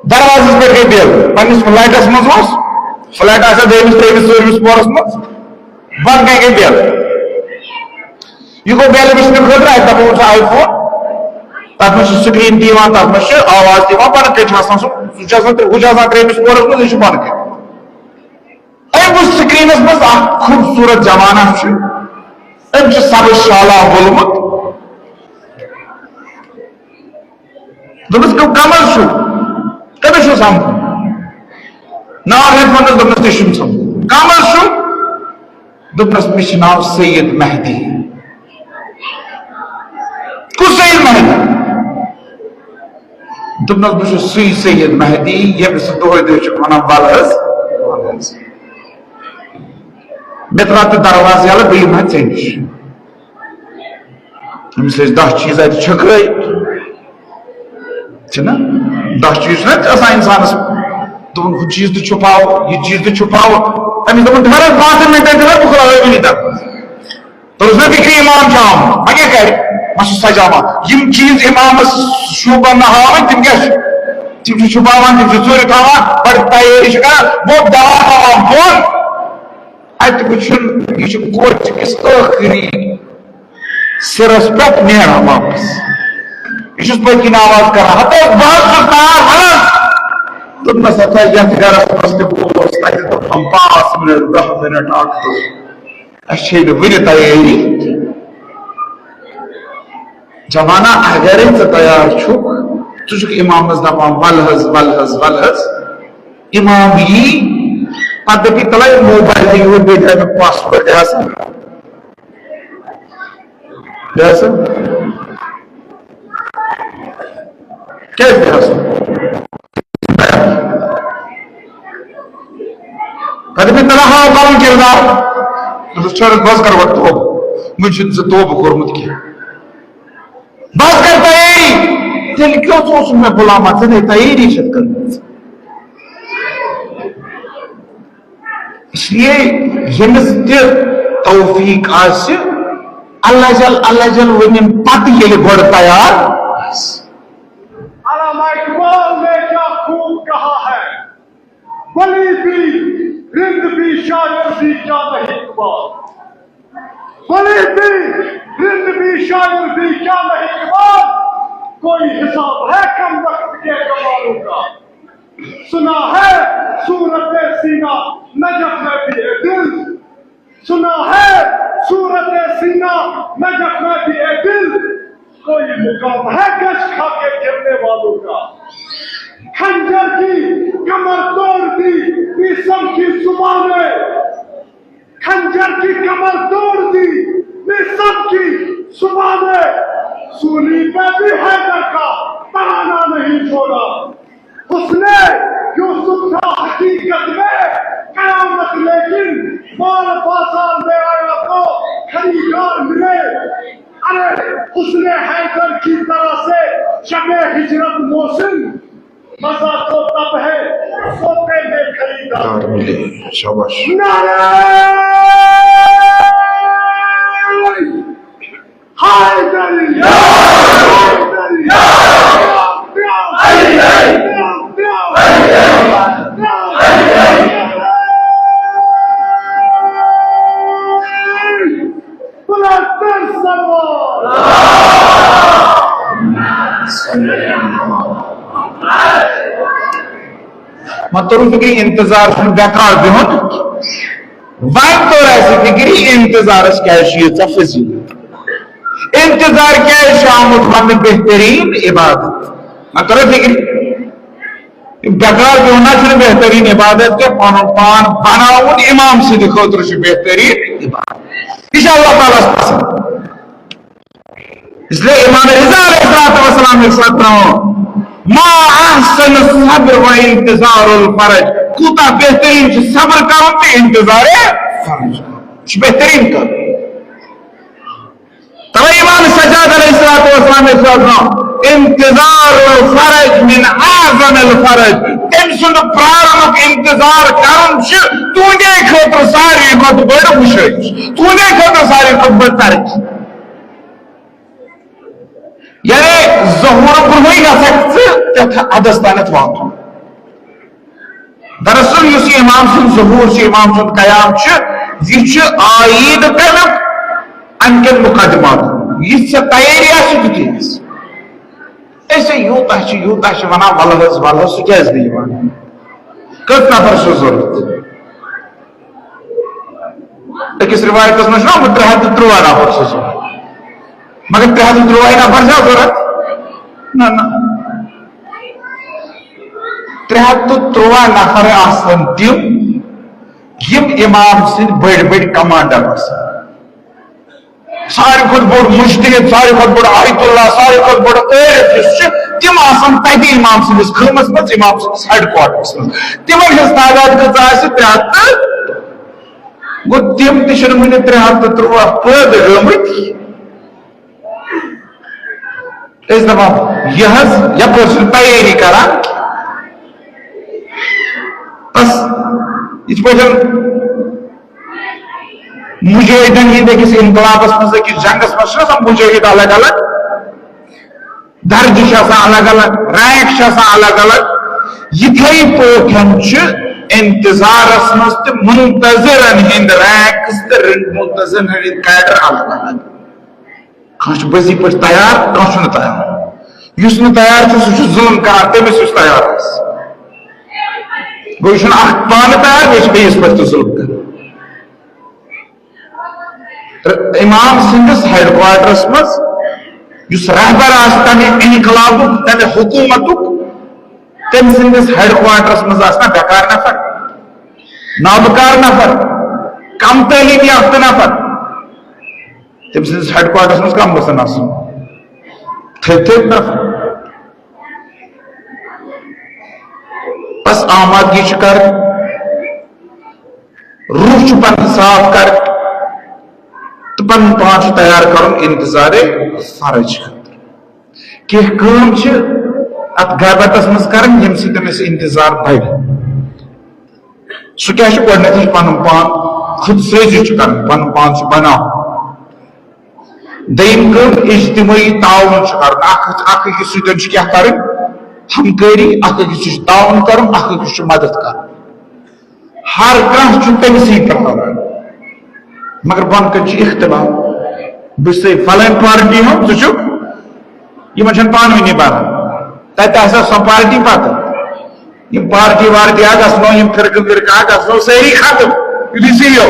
دروازس پٮ۪ٹھ گٔے بیل۔ پننِس فلیٹس منٛز اوس، فلیٹ آسہِ ہا دوٚیمِس، ترٛیٚیمِس، ژوٗرمِس پورس منٛز، بۄنہٕ کنہِ گٔے بیل۔ یہِ گوٚو بیل وٕچھنہٕ خٲطرٕ، اتہِ دپان چھُ آی فون، تتھ منٛز چھُ سکرین تہِ یِوان، تتھ منٛز چھُ آواز تہِ یِوان، بۄنہٕ کنہِ چھُ آسان سُہ، سُہ چھُ آسان ترٛےٚ، ہُہ چھُ آسان ترٛیٚیمِس پورس منٛز، یہِ چھُ بۄنہٕ کنہِ۔ أمۍ وٕچھ سکرینس منٛز اکھ خوٗبصوٗرت جوان اکھ چھُ، أمۍ چھُ سبٕز شالہ وولمُت۔ دوٚپمَس، "کم-، کم حظ چھُو؟ کٔمِس چھُو سَمکھُن؟" ناو ہیٚتھ ووٚننَس، دوٚپنَس، "تُہۍ چھِو سَمکھُن۔ کم حظ چھُو؟" دوٚپنَس، "مےٚ چھُ ناو سید مہدی۔" "کُس سید مہدی؟" دوٚپنَس، "بہٕ چھُس سُے سید مہدی، ییٚمِس ژٕ دۄہَے دۄہَے چھُکھ وَنان، 'وَلہٕ حظ، وَلہٕ حظ۔'" مےٚ ترٛاو تہٕ دروازٕ یَلہٕ، بہٕ یِمہٕ ہا ژےٚ نِش۔ أمِس ٲسۍ دَہ چیٖز اَتہِ چھٔکرٲوِتھ۔ چھِنہ؟ دَہ چیٖز چھِنہ آسان اِنسانَس۔ دوٚپُن، "ہُہ چیٖز تہِ چھُپاو، یہِ چیٖز تہِ چھُپاو۔" أمِس دوٚپُن، "ٹھٔہر حظ، پانٛژَن مِنٹَن تہِ نہ، بہٕ کھُلاوَے وٕنی تَتھ۔" دوٚپُس، "نہ، تُہۍ چھِو اِمام چھِ آمُت، وۄنۍ کیٛاہ کَرِ؟ وۄنۍ چھُ سجاوان۔ یِم چیٖز اِمامَس شوٗبَن نہٕ ہاوٕنۍ، تِم کیٛاہ چھِ؟ تِم چھِ چھُپاوان، تِم چھِ ژوٗرِ تھاوان، بَڑٕ تیٲری چھِ کَران، بوٚڑ دَوا تھاوان بۄن۔" اَتہِ وٕچھُن، یہِ چھُ کوچہِ کِس ٲخری سِرَس پٮ۪ٹھ نیران واپس۔ یہِ چھُس پٔتۍ کِنۍ آواز کران، "ہتہٕ حظ، بہٕ حظ چھُس تار وَنان۔" دوٚپمَس، "ہتا، یَتھ گَرَس منٛز تہِ گوس، تَتہِ دوٚپُن پانٛژھ مِنَٹ، دَہ مِنَٹ، اَکھ دۄہ۔ اَسہِ چھے نہٕ وٕنہِ تیٲری۔" جوانا، اگرے ژٕ تیار چھُکھ، ژٕ چھُکھ اِمامَس دَپان، "وَلہٕ حظ، وَلہٕ حظ، وَلہٕ حظ۔" اِمام یی، پَتہٕ دَپہِ، "تَلَے موبایِل تہِ یوٗرۍ، بیٚیہِ درٛاے مےٚ پاسوٲڈ تہِ حظ۔" بیٚیہِ ہسا؟ کیٛازِ بیٚیہِ ہسا؟ پتہٕ مےٚ تَلہٕ ہاو پَنُن کِردار۔ دوٚپُس، "چھوڑ، بہٕ حظ کَرٕ وۄنۍ توبہٕ۔ مےٚ چھُنہٕ ژےٚ توبہٕ کوٚرمُت کینٛہہ۔ بہٕ حظ کَرٕ تیٲری۔" تیٚلہِ کیٛاہ اوسُکھ مےٚ بُلاوان؟ ژےٚ نے تیٲری چھَتھ کٔرمٕژ۔ اس لیے ییٚمِس تہِ توفیق آسہِ، اللہ جل، اللہ جل ؤنِن پتہٕ ییٚلہِ گۄڈٕ تیار آسہِ۔ علامہ اقبال نے کیا خوب کہا ہے، "بلی بھی، رند بھی، شاعر بھی، کیا نہیں کمال۔ بلی بھی، رند بھی، شاعر بھی، کیا نہیں کمال۔ کوئی حساب ہے کم وقت کے کمالوں کا۔" سنا ہے صورت سینا نجف میں بھی ہے دل۔ سنا ہے صورت سینا، نہ جکنا بھی اے دل، کوئی مقام ہے گش کھا کے گرنے والوں کا؟ خنجر کی کمر توڑ دی، بیسم کی زبان ہے، خنجر کی کمر توڑ دی، بیسم کی زبان ہے، سولی پہ بھی حیدر کا ترانہ نہیں چھوڑا۔ حسن یوسف تھا حقیقت میں قیامت، لیکن مال بازار میں آیا تو خریدار ملے۔ ارے حسن حیدر کی طرح سے شب ہجرت محسن، مزہ تو تب ہے سوتے میں خریدار۔ شاباش۔ نعرہ حیدری! مطلب فکر انتظار چھُنہٕ بیکار بِہُن۔ وۄنۍ توٚر اَسہِ فِکرِ، انتظارس کیٛازِ چھُ ییٖژاہ فضیلت؟ انتظار کیٛازِ چھُ آمُت وننہٕ بہتریٖن عبادت؟ وۄنۍ توٚر فِکرِ، بیکار بِہُن نہ چھُنہٕ بہتریٖن عبادت کینٛہہ، پنُن پان بناوُن امام سٕنٛدِ خٲطرٕ چھُ بہتریٖن عبادت۔ یہِ چھُ اللہ تعالیٰ ہس پسنٛد۔ اس لیے امام رضا علیہ الصلوۃ والسلام نے فرمایا، ما احسن الصبر و انتظار الفرج، کوٗتاہ بہتریٖن چھُ صبر کرُن تہٕ انتظار فرج، یہِ چھُ بہتریٖن کرُن۔ توے امام سجاد علیہ الصلوۃ والسلام نے فرمایا، انتظار الفرج من اعظم الفرج، تٔمۍ سُنٛد پرارنُک انتظار کرُن چھُ تُہنٛدے خٲطرٕ ساروی کھۄتہٕ بٔڑ وٕشٲنۍ، تُہنٛدے خٲطرٕ ساروی کھۄتہٕ بٔڑ ترقی۔ یعنی ظہور برونٛہٕے گژھکھ ژٕ تتھ حدس تانتھ واتُن۔ دراصل یُس یہِ امام سُنٛد ظہور چھُ، امام سُنٛد قیام چھُ، یہِ چھُ عائد تمیُک امہِ کٮ۪ن مقدماتن۔ یہِ ژےٚ تیٲری آسہِ تیُتھُے گژھِ۔ أسۍ ہے یوٗتاہ چھِ، یوٗتاہ چھِ ونان، ولہٕ حظ، ولہٕ حظ، سُہ کیٛازِ نہٕ یِوان؟ کٔژ نفر چھُ ضروٗرت؟ أکِس رِوایتَس منٛز چھُنہ آمُت ترٛےٚ ہَتھ تہٕ ترٛواہ نفر چھِ ضروٗرت۔ مگر ترٛےٚ ہَتھ تہٕ ترٛواہ نفر چھا ضروٗرت؟ نہ، نہ۔ ترٛےٚ ہَتھ تہٕ ترٛواہ نفر آسَن تِم، یِم امام سٕنٛدۍ بٔڑۍ بٔڑۍ کمانڈر آسَن۔ ساروی کھۄتہٕ بوٚڑ مجتہد، ساروی کھۄتہٕ بوٚڑ آیت اللہ، ساروی کھۄتہٕ بوٚڑ عٲرف یُس چھُ، تِم آسَن تَتہِ امام سٕنٛدِس خۭمس منٛز، امام سٕنٛدِس ہیڈ کوارٹرس منٛز۔ تِمن ہٕنٛز تعداد کۭژاہ آسہِ؟ ترٛےٚ ہَتھ تہٕ گوٚو، تِم تہِ چھِنہٕ وُنہِ ترٛےٚ ہَتھ تہٕ ترٛواہ پٲدٕ گٔمٕتۍ۔ أسۍ دَپان، یہِ حظ یَپٲرۍ چھِنہٕ تیٲری کران۔ بس، یِتھ پٲٹھۍ مُجٲہِدن ہِنٛدۍ أکِس اِنقلابس منٛز، أکِس جنگس منٛز چھِنہٕ آسان مُجٲہِد الگ الگ، درجہٕ چھِ آسان الگ الگ، رینک چھِ آسان الگ الگ۔ یِتھے پٲٹھۍ چھِ انتظارس منٛز تہِ منتظرن ہٕنٛدۍ رینکس تہٕ منتظرن ہٕنٛدۍ کیڈر الگ الگ۔ کانٛہہ چھُ پٔزی پٲٹھۍ تیار، کانٛہہ چھُنہٕ تیار۔ یُس نہٕ تیار چھُ، سُہ چھُ ظُلُم کران تٔمِس یُس تیار آسہِ۔ گوٚو، یہِ چھُنہٕ اکھ پانہٕ تیار، بیٚیہِ چھُ بیٚیِس پٮ۪ٹھ تہِ ظُلُم کران۔ تہٕ امام سٕنٛدِس ہیڈ کوارٹرس منٛز یُس رہبر آسہِ تمہِ انقلابُک، تمہِ حکوٗمتُک، تٔمۍ سٕنٛدِس ہیڈ کوارٹرس منٛز آسہِ نا بیکار نفر، نابکار نفر، کم تعلیٖم یافتہٕ نفر، تٔمۍ سٕنٛدِس ہیڈ کوارٹرس منٛز کم گژھن آسُن؟ تھٔدۍ تھٔدۍ نفر۔ بس آمادگی چھِ کرٕنۍ، روح چھُ پنُن صاف کرٕنۍ تہٕ پنُن پان چھُ تیار کرُن انتظار فرج خٲطرٕ۔ کینٛہہ کٲم چھِ اتھ غیبتس منٛز کرٕنۍ، ییٚمہِ سۭتۍ أمِس انتظار بڑِ۔ سُہ کیٛاہ چھُ؟ گۄڈٕنیتھٕے پنُن پان خود سٲزی چھُ کرُن، پنُن پان چھُ بناوُن۔ دوٚیِم کٲم، اجتمٲعی تعاون چھُ کرُن، اکھ اکھ أکِس سۭتۍ چھُ کیٛاہ کرٕنۍ؟ ہمکٲری، اکھ أکِس سۭتۍ چھُ تعاون کرُن، اکھ أکِس چھُ مدد کرُن۔ ہر کانٛہہ چھُ تٔمِسٕے پرٛاران، مگر بۄنہٕ کَنہِ چھُ اختلاف۔ بہٕ چھُسے فلٲنۍ پارٹی ہُنٛد، ژٕ چھُکھ، یِمن چھَنہٕ پانہٕ ؤنی بَران۔ تَتہِ آسہِ ہا سۄ پارٹی پَتہٕ، یِم پارٹی وارٹی آ گژھنو، یِم فرقہٕ وِرقہٕ آ گژھنو، سٲری ختم، یُتھُے ژٕ یو۔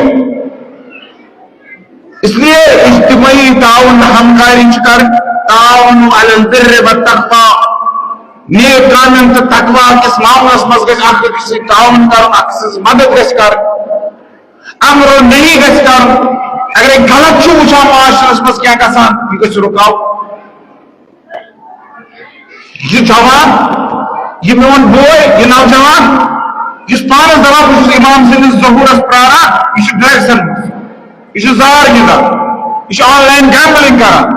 اس لیے اجتماعی تعاون، ہمکاری چھِ کرٕنۍ، تعاون علی البر والتقوی، نیک کامٮ۪ن تہٕ تقوی کِس معاملس منٛز گژھِ اکھ أکِس سۭتۍ تعاون کرُن، اکھ أکِس سٕنٛز مدد گژھِ کرٕنۍ، امر و نہی گژھِ کرُن۔ اگرے غلط چھُ وٕچھان معاشرس منٛز کینٛہہ گژھان، یہِ گژھِ رُکاوُن۔ یہِ جوان، یہِ میون بوے، یہِ نوجوان، یُس پانس دپان بہٕ چھُس امام سٕنٛدِس ظہورس پراران، یہِ چھُ ڈرگسن منٛز، یہِ چھُ زار گِنٛدان، یہِ چھُ آن لاین گیمبلنگ کران،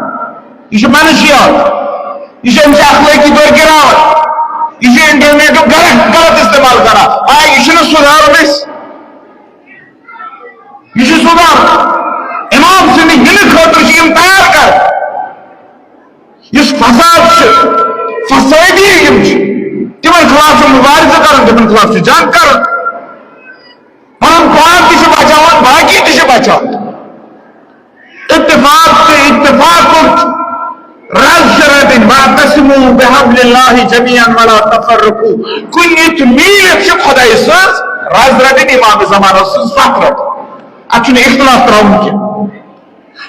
یہِ چھُ منشیات، یہِ چھُ أمِس اخلٲقی طور گراوان، یہِ چھُ انٹرنیٹُک غلط غلط استعمال کران۔ آ، یہِ چھُنہٕ سُدھارُن اَسہِ۔ یہِ چھُ سُدھار۔ امام سٕنٛدِ یِنہٕ خٲطرٕ چھِ یِم تیار کر۔ یُس فساد چھُ، فسٲدی یِم چھِ، تِمن خلاف چھُ مُبارزٕ کرُن، تِمن خلاف چھُ جنگ کرُن۔ پنُن پان تہِ چھُ بچاوان، باقی تہِ چھِ بچاوان۔ اتفاق تہٕ اتفاقُک رز چھِ رٹٕنۍ، واعتصموا بحبل اللہ جمیعا ولا تفرقوا۔ کُنہِ تہِ میٖلِتھ چھِ خۄداے سٕنٛز رز رٹٕنۍ، امام زمانس سٕنٛز ستھ رٹٕنۍ۔ اتھ چھُنہٕ اختلاف ترٛاوُن کینٛہہ۔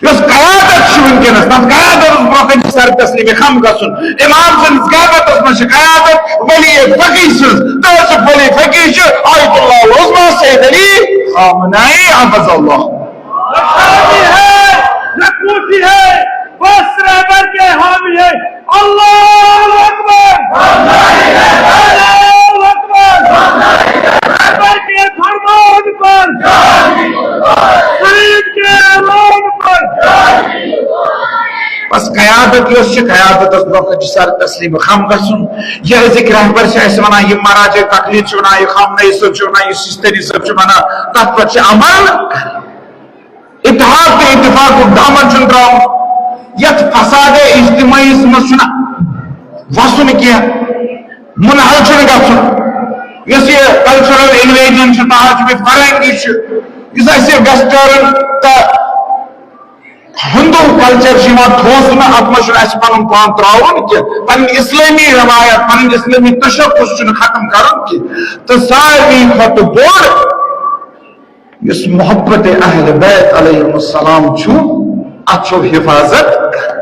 یۄس قیادت چھِ وٕنکیٚنس، تتھ قیادتس برونٛہہ کنہِ چھِ سر تسلیم خم گژھُن۔ امام سٕنٛدِس قیادتس منٛز چھِ قیادت ولی فقیہ سٕنٛز۔ تہٕ ولی فقیہ چھُ آیت اللہ العظمی سید علی خامنائی عبد اللہ۔ حامی ہے، رکوعی ہے، بس رہبر کے حامی ہے۔ اللہ اکبر، اللہ اکبر، رہبر کے فرمان پر، شہید کے اعلان پر۔ بس قیادت یۄس چھِ، قیادتس برونٛہہ کنہِ چھِ سر تسلیم خم گژھُن۔ یہِ أزِکۍ رہبر چھِ اَسہِ وَنان، یہِ مراجع تقلید چھِ وَنان، یہِ خامنائی صٲب چھِ وَنان، یہِ سیستانی صٲب چھِ وَنان، تَتھ پٮ۪ٹھ چھِ عمل۔ اتحاد تہٕ اتفاقُک دامن چھُنہٕ ترٛاوُن۔ یتھ فساد اجتماعیس منٛز چھُنہٕ وسُن کینٛہہ، منحل چھُنہٕ گژھُن۔ یۄس یہِ cultural invasion چھِ، تاج چھُ، بیٚیہِ فرنگی چھُ، یُس اَسہِ ویسٹرن تہٕ ہندو culture چھُ یِوان تھوسنہٕ، اتھ منٛز چھُنہٕ اَسہِ پنُن پان ترٛاوُن کینٛہہ، پنٕنۍ اسلٲمی روایت، پنٕنۍ اسلٲمی تشخص چھُنہٕ ختم کرُن کینٛہہ۔ تہٕ ساروی کھۄتہٕ بوٚڑ یُس محبت اہل بیت علیہم السلام چھُ، اتھ چھُ حفاظت کرٕنۍ۔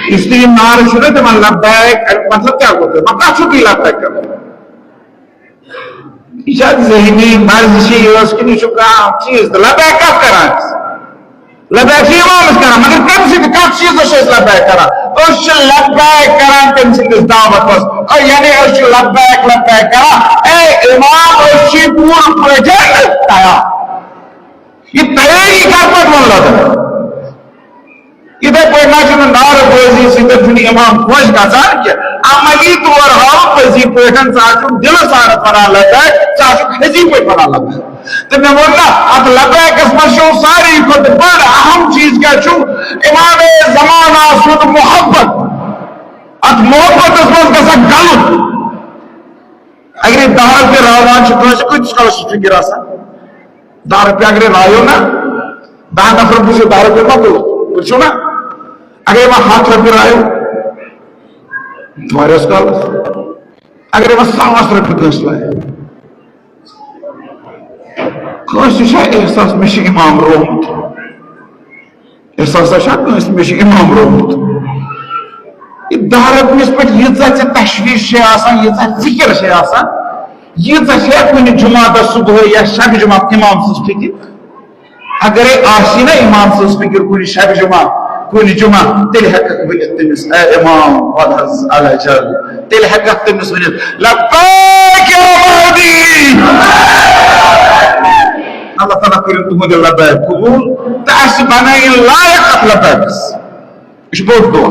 اس لیے نعرٕ چھُ نہ تِمن لبیک، مطلب کیٛاہ گوٚو تۄہہِ؟ مطلب کَتھ چھُو تُہۍ لبیک کران؟ یہِ چھا ذہنی مرض چھِ یہِ ٲس کِنہٕ یہِ چھُ کانٛہہ چیٖز؟ تہٕ لبیک کَتھ کران چھِ؟ لبیک چھِ اِمامَس کران، مگر کَمہِ سۭتۍ، کَتھ چیٖزَس چھِ أسۍ لبیک کران؟ أسۍ چھِ لبیک کران تٔمۍ سٕنٛدِس دعوتَس۔ أ، یعنی أسۍ چھِ لبیک لبیک کران۔ اے اِمام، أسۍ چھِ پوٗرٕ پٲٹھۍ تیار۔ یہِ تیٲری کَتھ پٮ۪ٹھ ووٚن لبیک؟ یِتھے پٲٹھۍ نہ چھُنہٕ نعرٕ بٲزی سۭتۍ چھُنہٕ اِمام خۄش گژھان کینٛہہ۔ عملی طور ہاو پٔزی پٲٹھۍ ژٕ ہا چھُکھ دِلہٕ سان وَنان لبیک، ژٕ ہا چھُکھ حزی پٲٹھۍ وَنان لبیک۔ تہٕ مےٚ ووٚن نہ، اَتھ لبیکَس منٛز چھُ ساروی کھۄتہٕ بٔڑ اہم چیٖز کیٛاہ چھُ؟ اِمام زمانہ سُنٛد محبت۔ اَتھ محبتَس منٛز گژھان غلط۔ اگرے دَہ رۄپیہِ راوان چھِ کٲنٛسہِ، کۭتِس کالَس چھِ فِکِر آسان؟ دَہ رۄپیہِ اگرے رایو نا، دَہ نفر بوٗزِو، دَہ رۄپیہِ ما تُلو، وٕچھِو نا؟ اگرے وۄنۍ ہَتھ رۄپیہِ رایو، واریاہَس کالَس۔ اگرے وۄنۍ ساس رۄپیہِ کٲنٛسہِ لایو، کٲنٛسہِ چھا احساس مےٚ چھُ اِمام روومُت؟ احساسا چھا کٲنٛسہِ مےٚ چھُ اِمام روومُت؟ یہِ دَہ رۄپنِس پٮ۪ٹھ ییٖژاہ ژےٚ تشویٖش چھے آسان، ییٖژاہ فِکر چھے آسان، ییٖژاہ چھے کُنہِ جُمعہ دۄہ صُبحٲے یا شبِ جُمعہ اِمام سٕنٛز فِکر؟ اگرے آسی نا اِمام سٕنٛز فِکر کُنہِ شبِ جُمعہ، کُنہِ جُمعہ، تیٚلہِ ہٮ۪ککھ ؤنِتھ تٔمِس، "اے اِمام، وَلہٕ حظ علی جل"، تیٚلہِ ہٮ۪ککھ تٔمِس ؤنِتھ، "لبیک یا مہدی۔" اللہ تعالیٰ کٔرِن تُہُنٛد یہِ لبیک قبوٗل تہٕ اَسہِ بنٲیِن لایق اَتھ لبیکَس۔ یہِ چھُ بوٚڑ دۄہ۔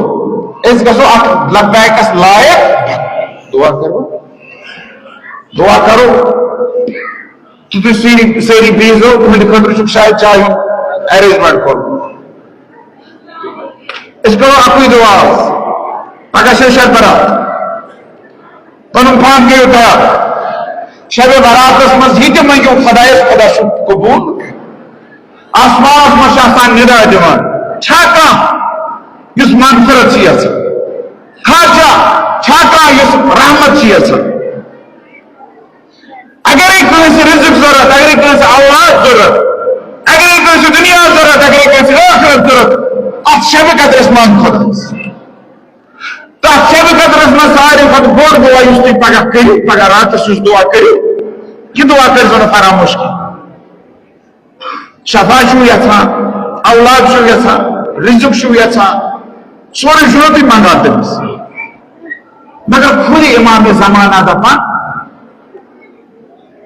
أسۍ گژھو اَتھ لبیکَس لایق۔ دُعا کَرو۔ دُعا کَرو۔ تہٕ تُہۍ سٲری، سٲری بِہزیو، تُہٕنٛدِ خٲطرٕ چھُکھ شاید چایہِ ہُنٛد arrangement کوٚرمُت۔ أسۍ کَرو اَکُے دُعا آز۔ پَگاہ چھےٚ شب برات۔ پَنُن پان کٔرِو تیار۔ شب براتَس منٛز یہِ تہِ مٔنٛگِو خۄدایَس، خۄدا چھُ قبوٗل۔ آسمانَس منٛز چھِ آسان نِدا دِوان، چھا کانٛہہ یُس مغفرت چھُ یَژھان؟ خاصا چھا کانٛہہ یُس رحمت چھُ یَژھان؟ اگرے کٲنٛسہِ رزق ضروٗرت، اگرے کٲنٛسہِ اولاد ضروٗرت، اگرے کٲنٛسہِ دُنیا ضروٗرت، اگرے کٲنٛسہِ ٲخرت ضروٗرت، اَتھ شبِ قدرَس منٛگ خۄدایَس۔ تَتھ شبِ قدرَس منٛز ساروی کھۄتہٕ بوٚڑ دُعا یُس تُہۍ پگاہ کٔرِو، پگاہ راتَس یُس دُعا کٔرِو، یہِ دُعا کٔرۍزیو نہٕ فراموش کینٛہہ۔ شفا چھُو یَژھان، اولاد چھُو یَژھان، رزق چھُو یَژھان، سورُے چھُو تُہۍ منٛگان تٔمِس۔ مگر خود امام زمانہ دَپان،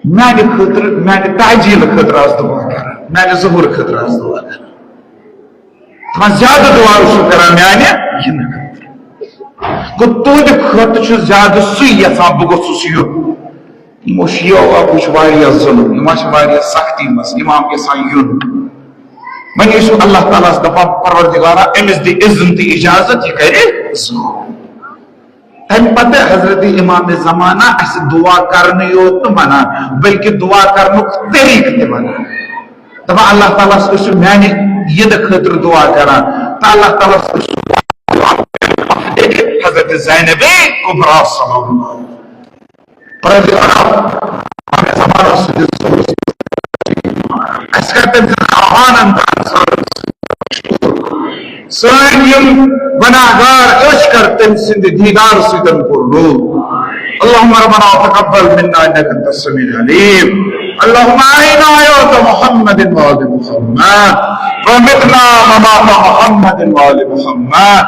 میانہِ خٲطرٕ، میانہِ تعجیل خٲطرٕ آس دُعا کران، میانہِ ظہور خٲطرٕ آس دُعا کران۔ دَپان، زیادٕ دُعا اوسُو کران میانہِ یِنہٕ خٲطرٕ۔ گوٚو، تُہنٛدِ خٲطرٕ چھُ زیادٕ سُے یَژھان بہٕ گوٚژھُس یُن۔ یِمو شیعو وٕچھ واریاہ ظُلُم، یِم چھِ واریاہ سختی منٛز، امام یَژھان یُن۔ وۄنۍ ٲسِو اللہ تعالیٰ ہَس دَپان، پروردگارا، أمِس دِ اِذُن تہٕ اِجازت، یہِ کَرِ ظُلُم۔ تَمہِ پَتہٕ حضرت امام زمانہ اَسہِ دُعا کَرنہٕ یوت نہٕ وَنان، بلکہِ دُعا کَرنُک طریٖقہٕ تہِ وَنان۔ دَپان، اللہ تعالیٰ ہَس ٲسِو میانہِ یِنہٕ خٲطرٕ دُعا کَران، تہٕ اللہ تعالیٰ ہَس ٲسِو حضرت زینب کبریٰ صلی اللہ علیہ وسلم۔ پرٛٮ۪تھ زمانَس سۭتۍ اَسہِ کَرِ تٔمۍ سٕنٛدِ آوانَن تہٕ اَنصارَن سۭتۍ۔ سٲنۍ یِم گۄناہگار أچھ کَر تٔمۍ سٕنٛدِ دیٖدار سۭتۍ پُر نوٗر۔ اللهم ربنا تقبل منا إنك أنت السميع العليم۔ اللهم أحينا حياة محمد وآل محمد، ومتنا ممات محمد وآل محمد،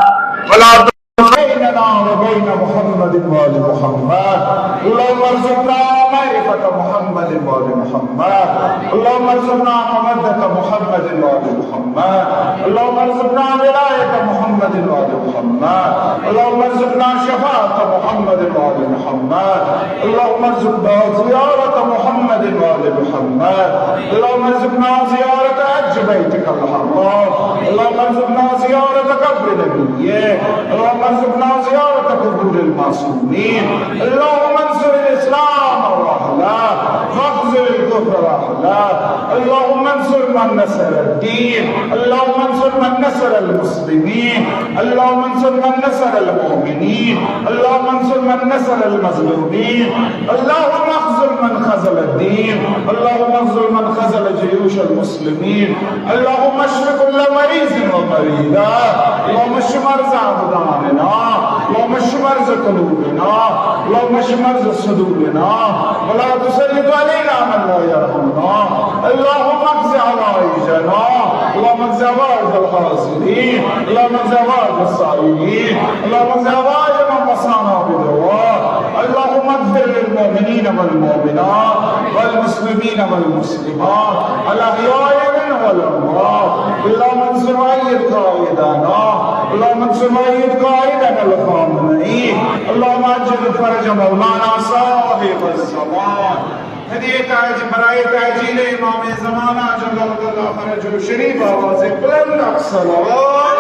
ولا بيننا وبين محمد وآل محمد۔ اللهم ارزقنا معرفة محمد وآل محمد۔ اللهم ارزقنا مودة محمد وآل محمد۔ اللهم ارزقنا ولاية محمد وآل محمد۔ اللهم ارزقنا شفاعة محمد وآل محمد۔ اللهم ارزقنا زيارة محمد وآل محمد۔ اللهم ارزقنا زيارة حج بيتك الحرام۔ اللهم ارزقنا زيارة قبر نبيك۔ اللهم ارزقنا زيارة قبور المعصومين۔ اللهم انصر الإسلام وأهله، واخذل الكفر وأهله۔ اللهم انصر من نصر الدين۔ اللهم انصر من نصر المسلمين۔ اللهم انصر من نصر المؤمنين۔ اللهم انصر من نصر المظلومين۔ اللهم اخذل من خذل الدين۔ اللهم اخذل من خذل جيوش المسلمين۔ اللهم اشف كل مريض ومريضة۔ اللهم اشف مرضى أبداننا۔ اللهم اشف مرضى قلوبنا۔ اللهم اشف مرضى صدورنا۔ ولا تسلط علينا من لا يرحمنا۔ اللهم اقض حوائجنا۔ اللهم اقض حوائج الحاضرين۔ اللهم اقض حوائج السائلين۔ اللهم اقض حوائج من وصانا بدعاء۔ اللهم اغفر للمؤمنين والمؤمنات والمسلمين والمسلمات الأحياء منهم والأموات۔ اللهم انصر وأيد قائدنا۔ اللهم انصر وأيد قائدنا الخامنئي۔ اللهم عجل فرج مولانا صاحب الزمان۔ هدية تعجيل، برای تعجیل امام زمانہ جل الله فرجه الشريف، آواز بلند الصلوات۔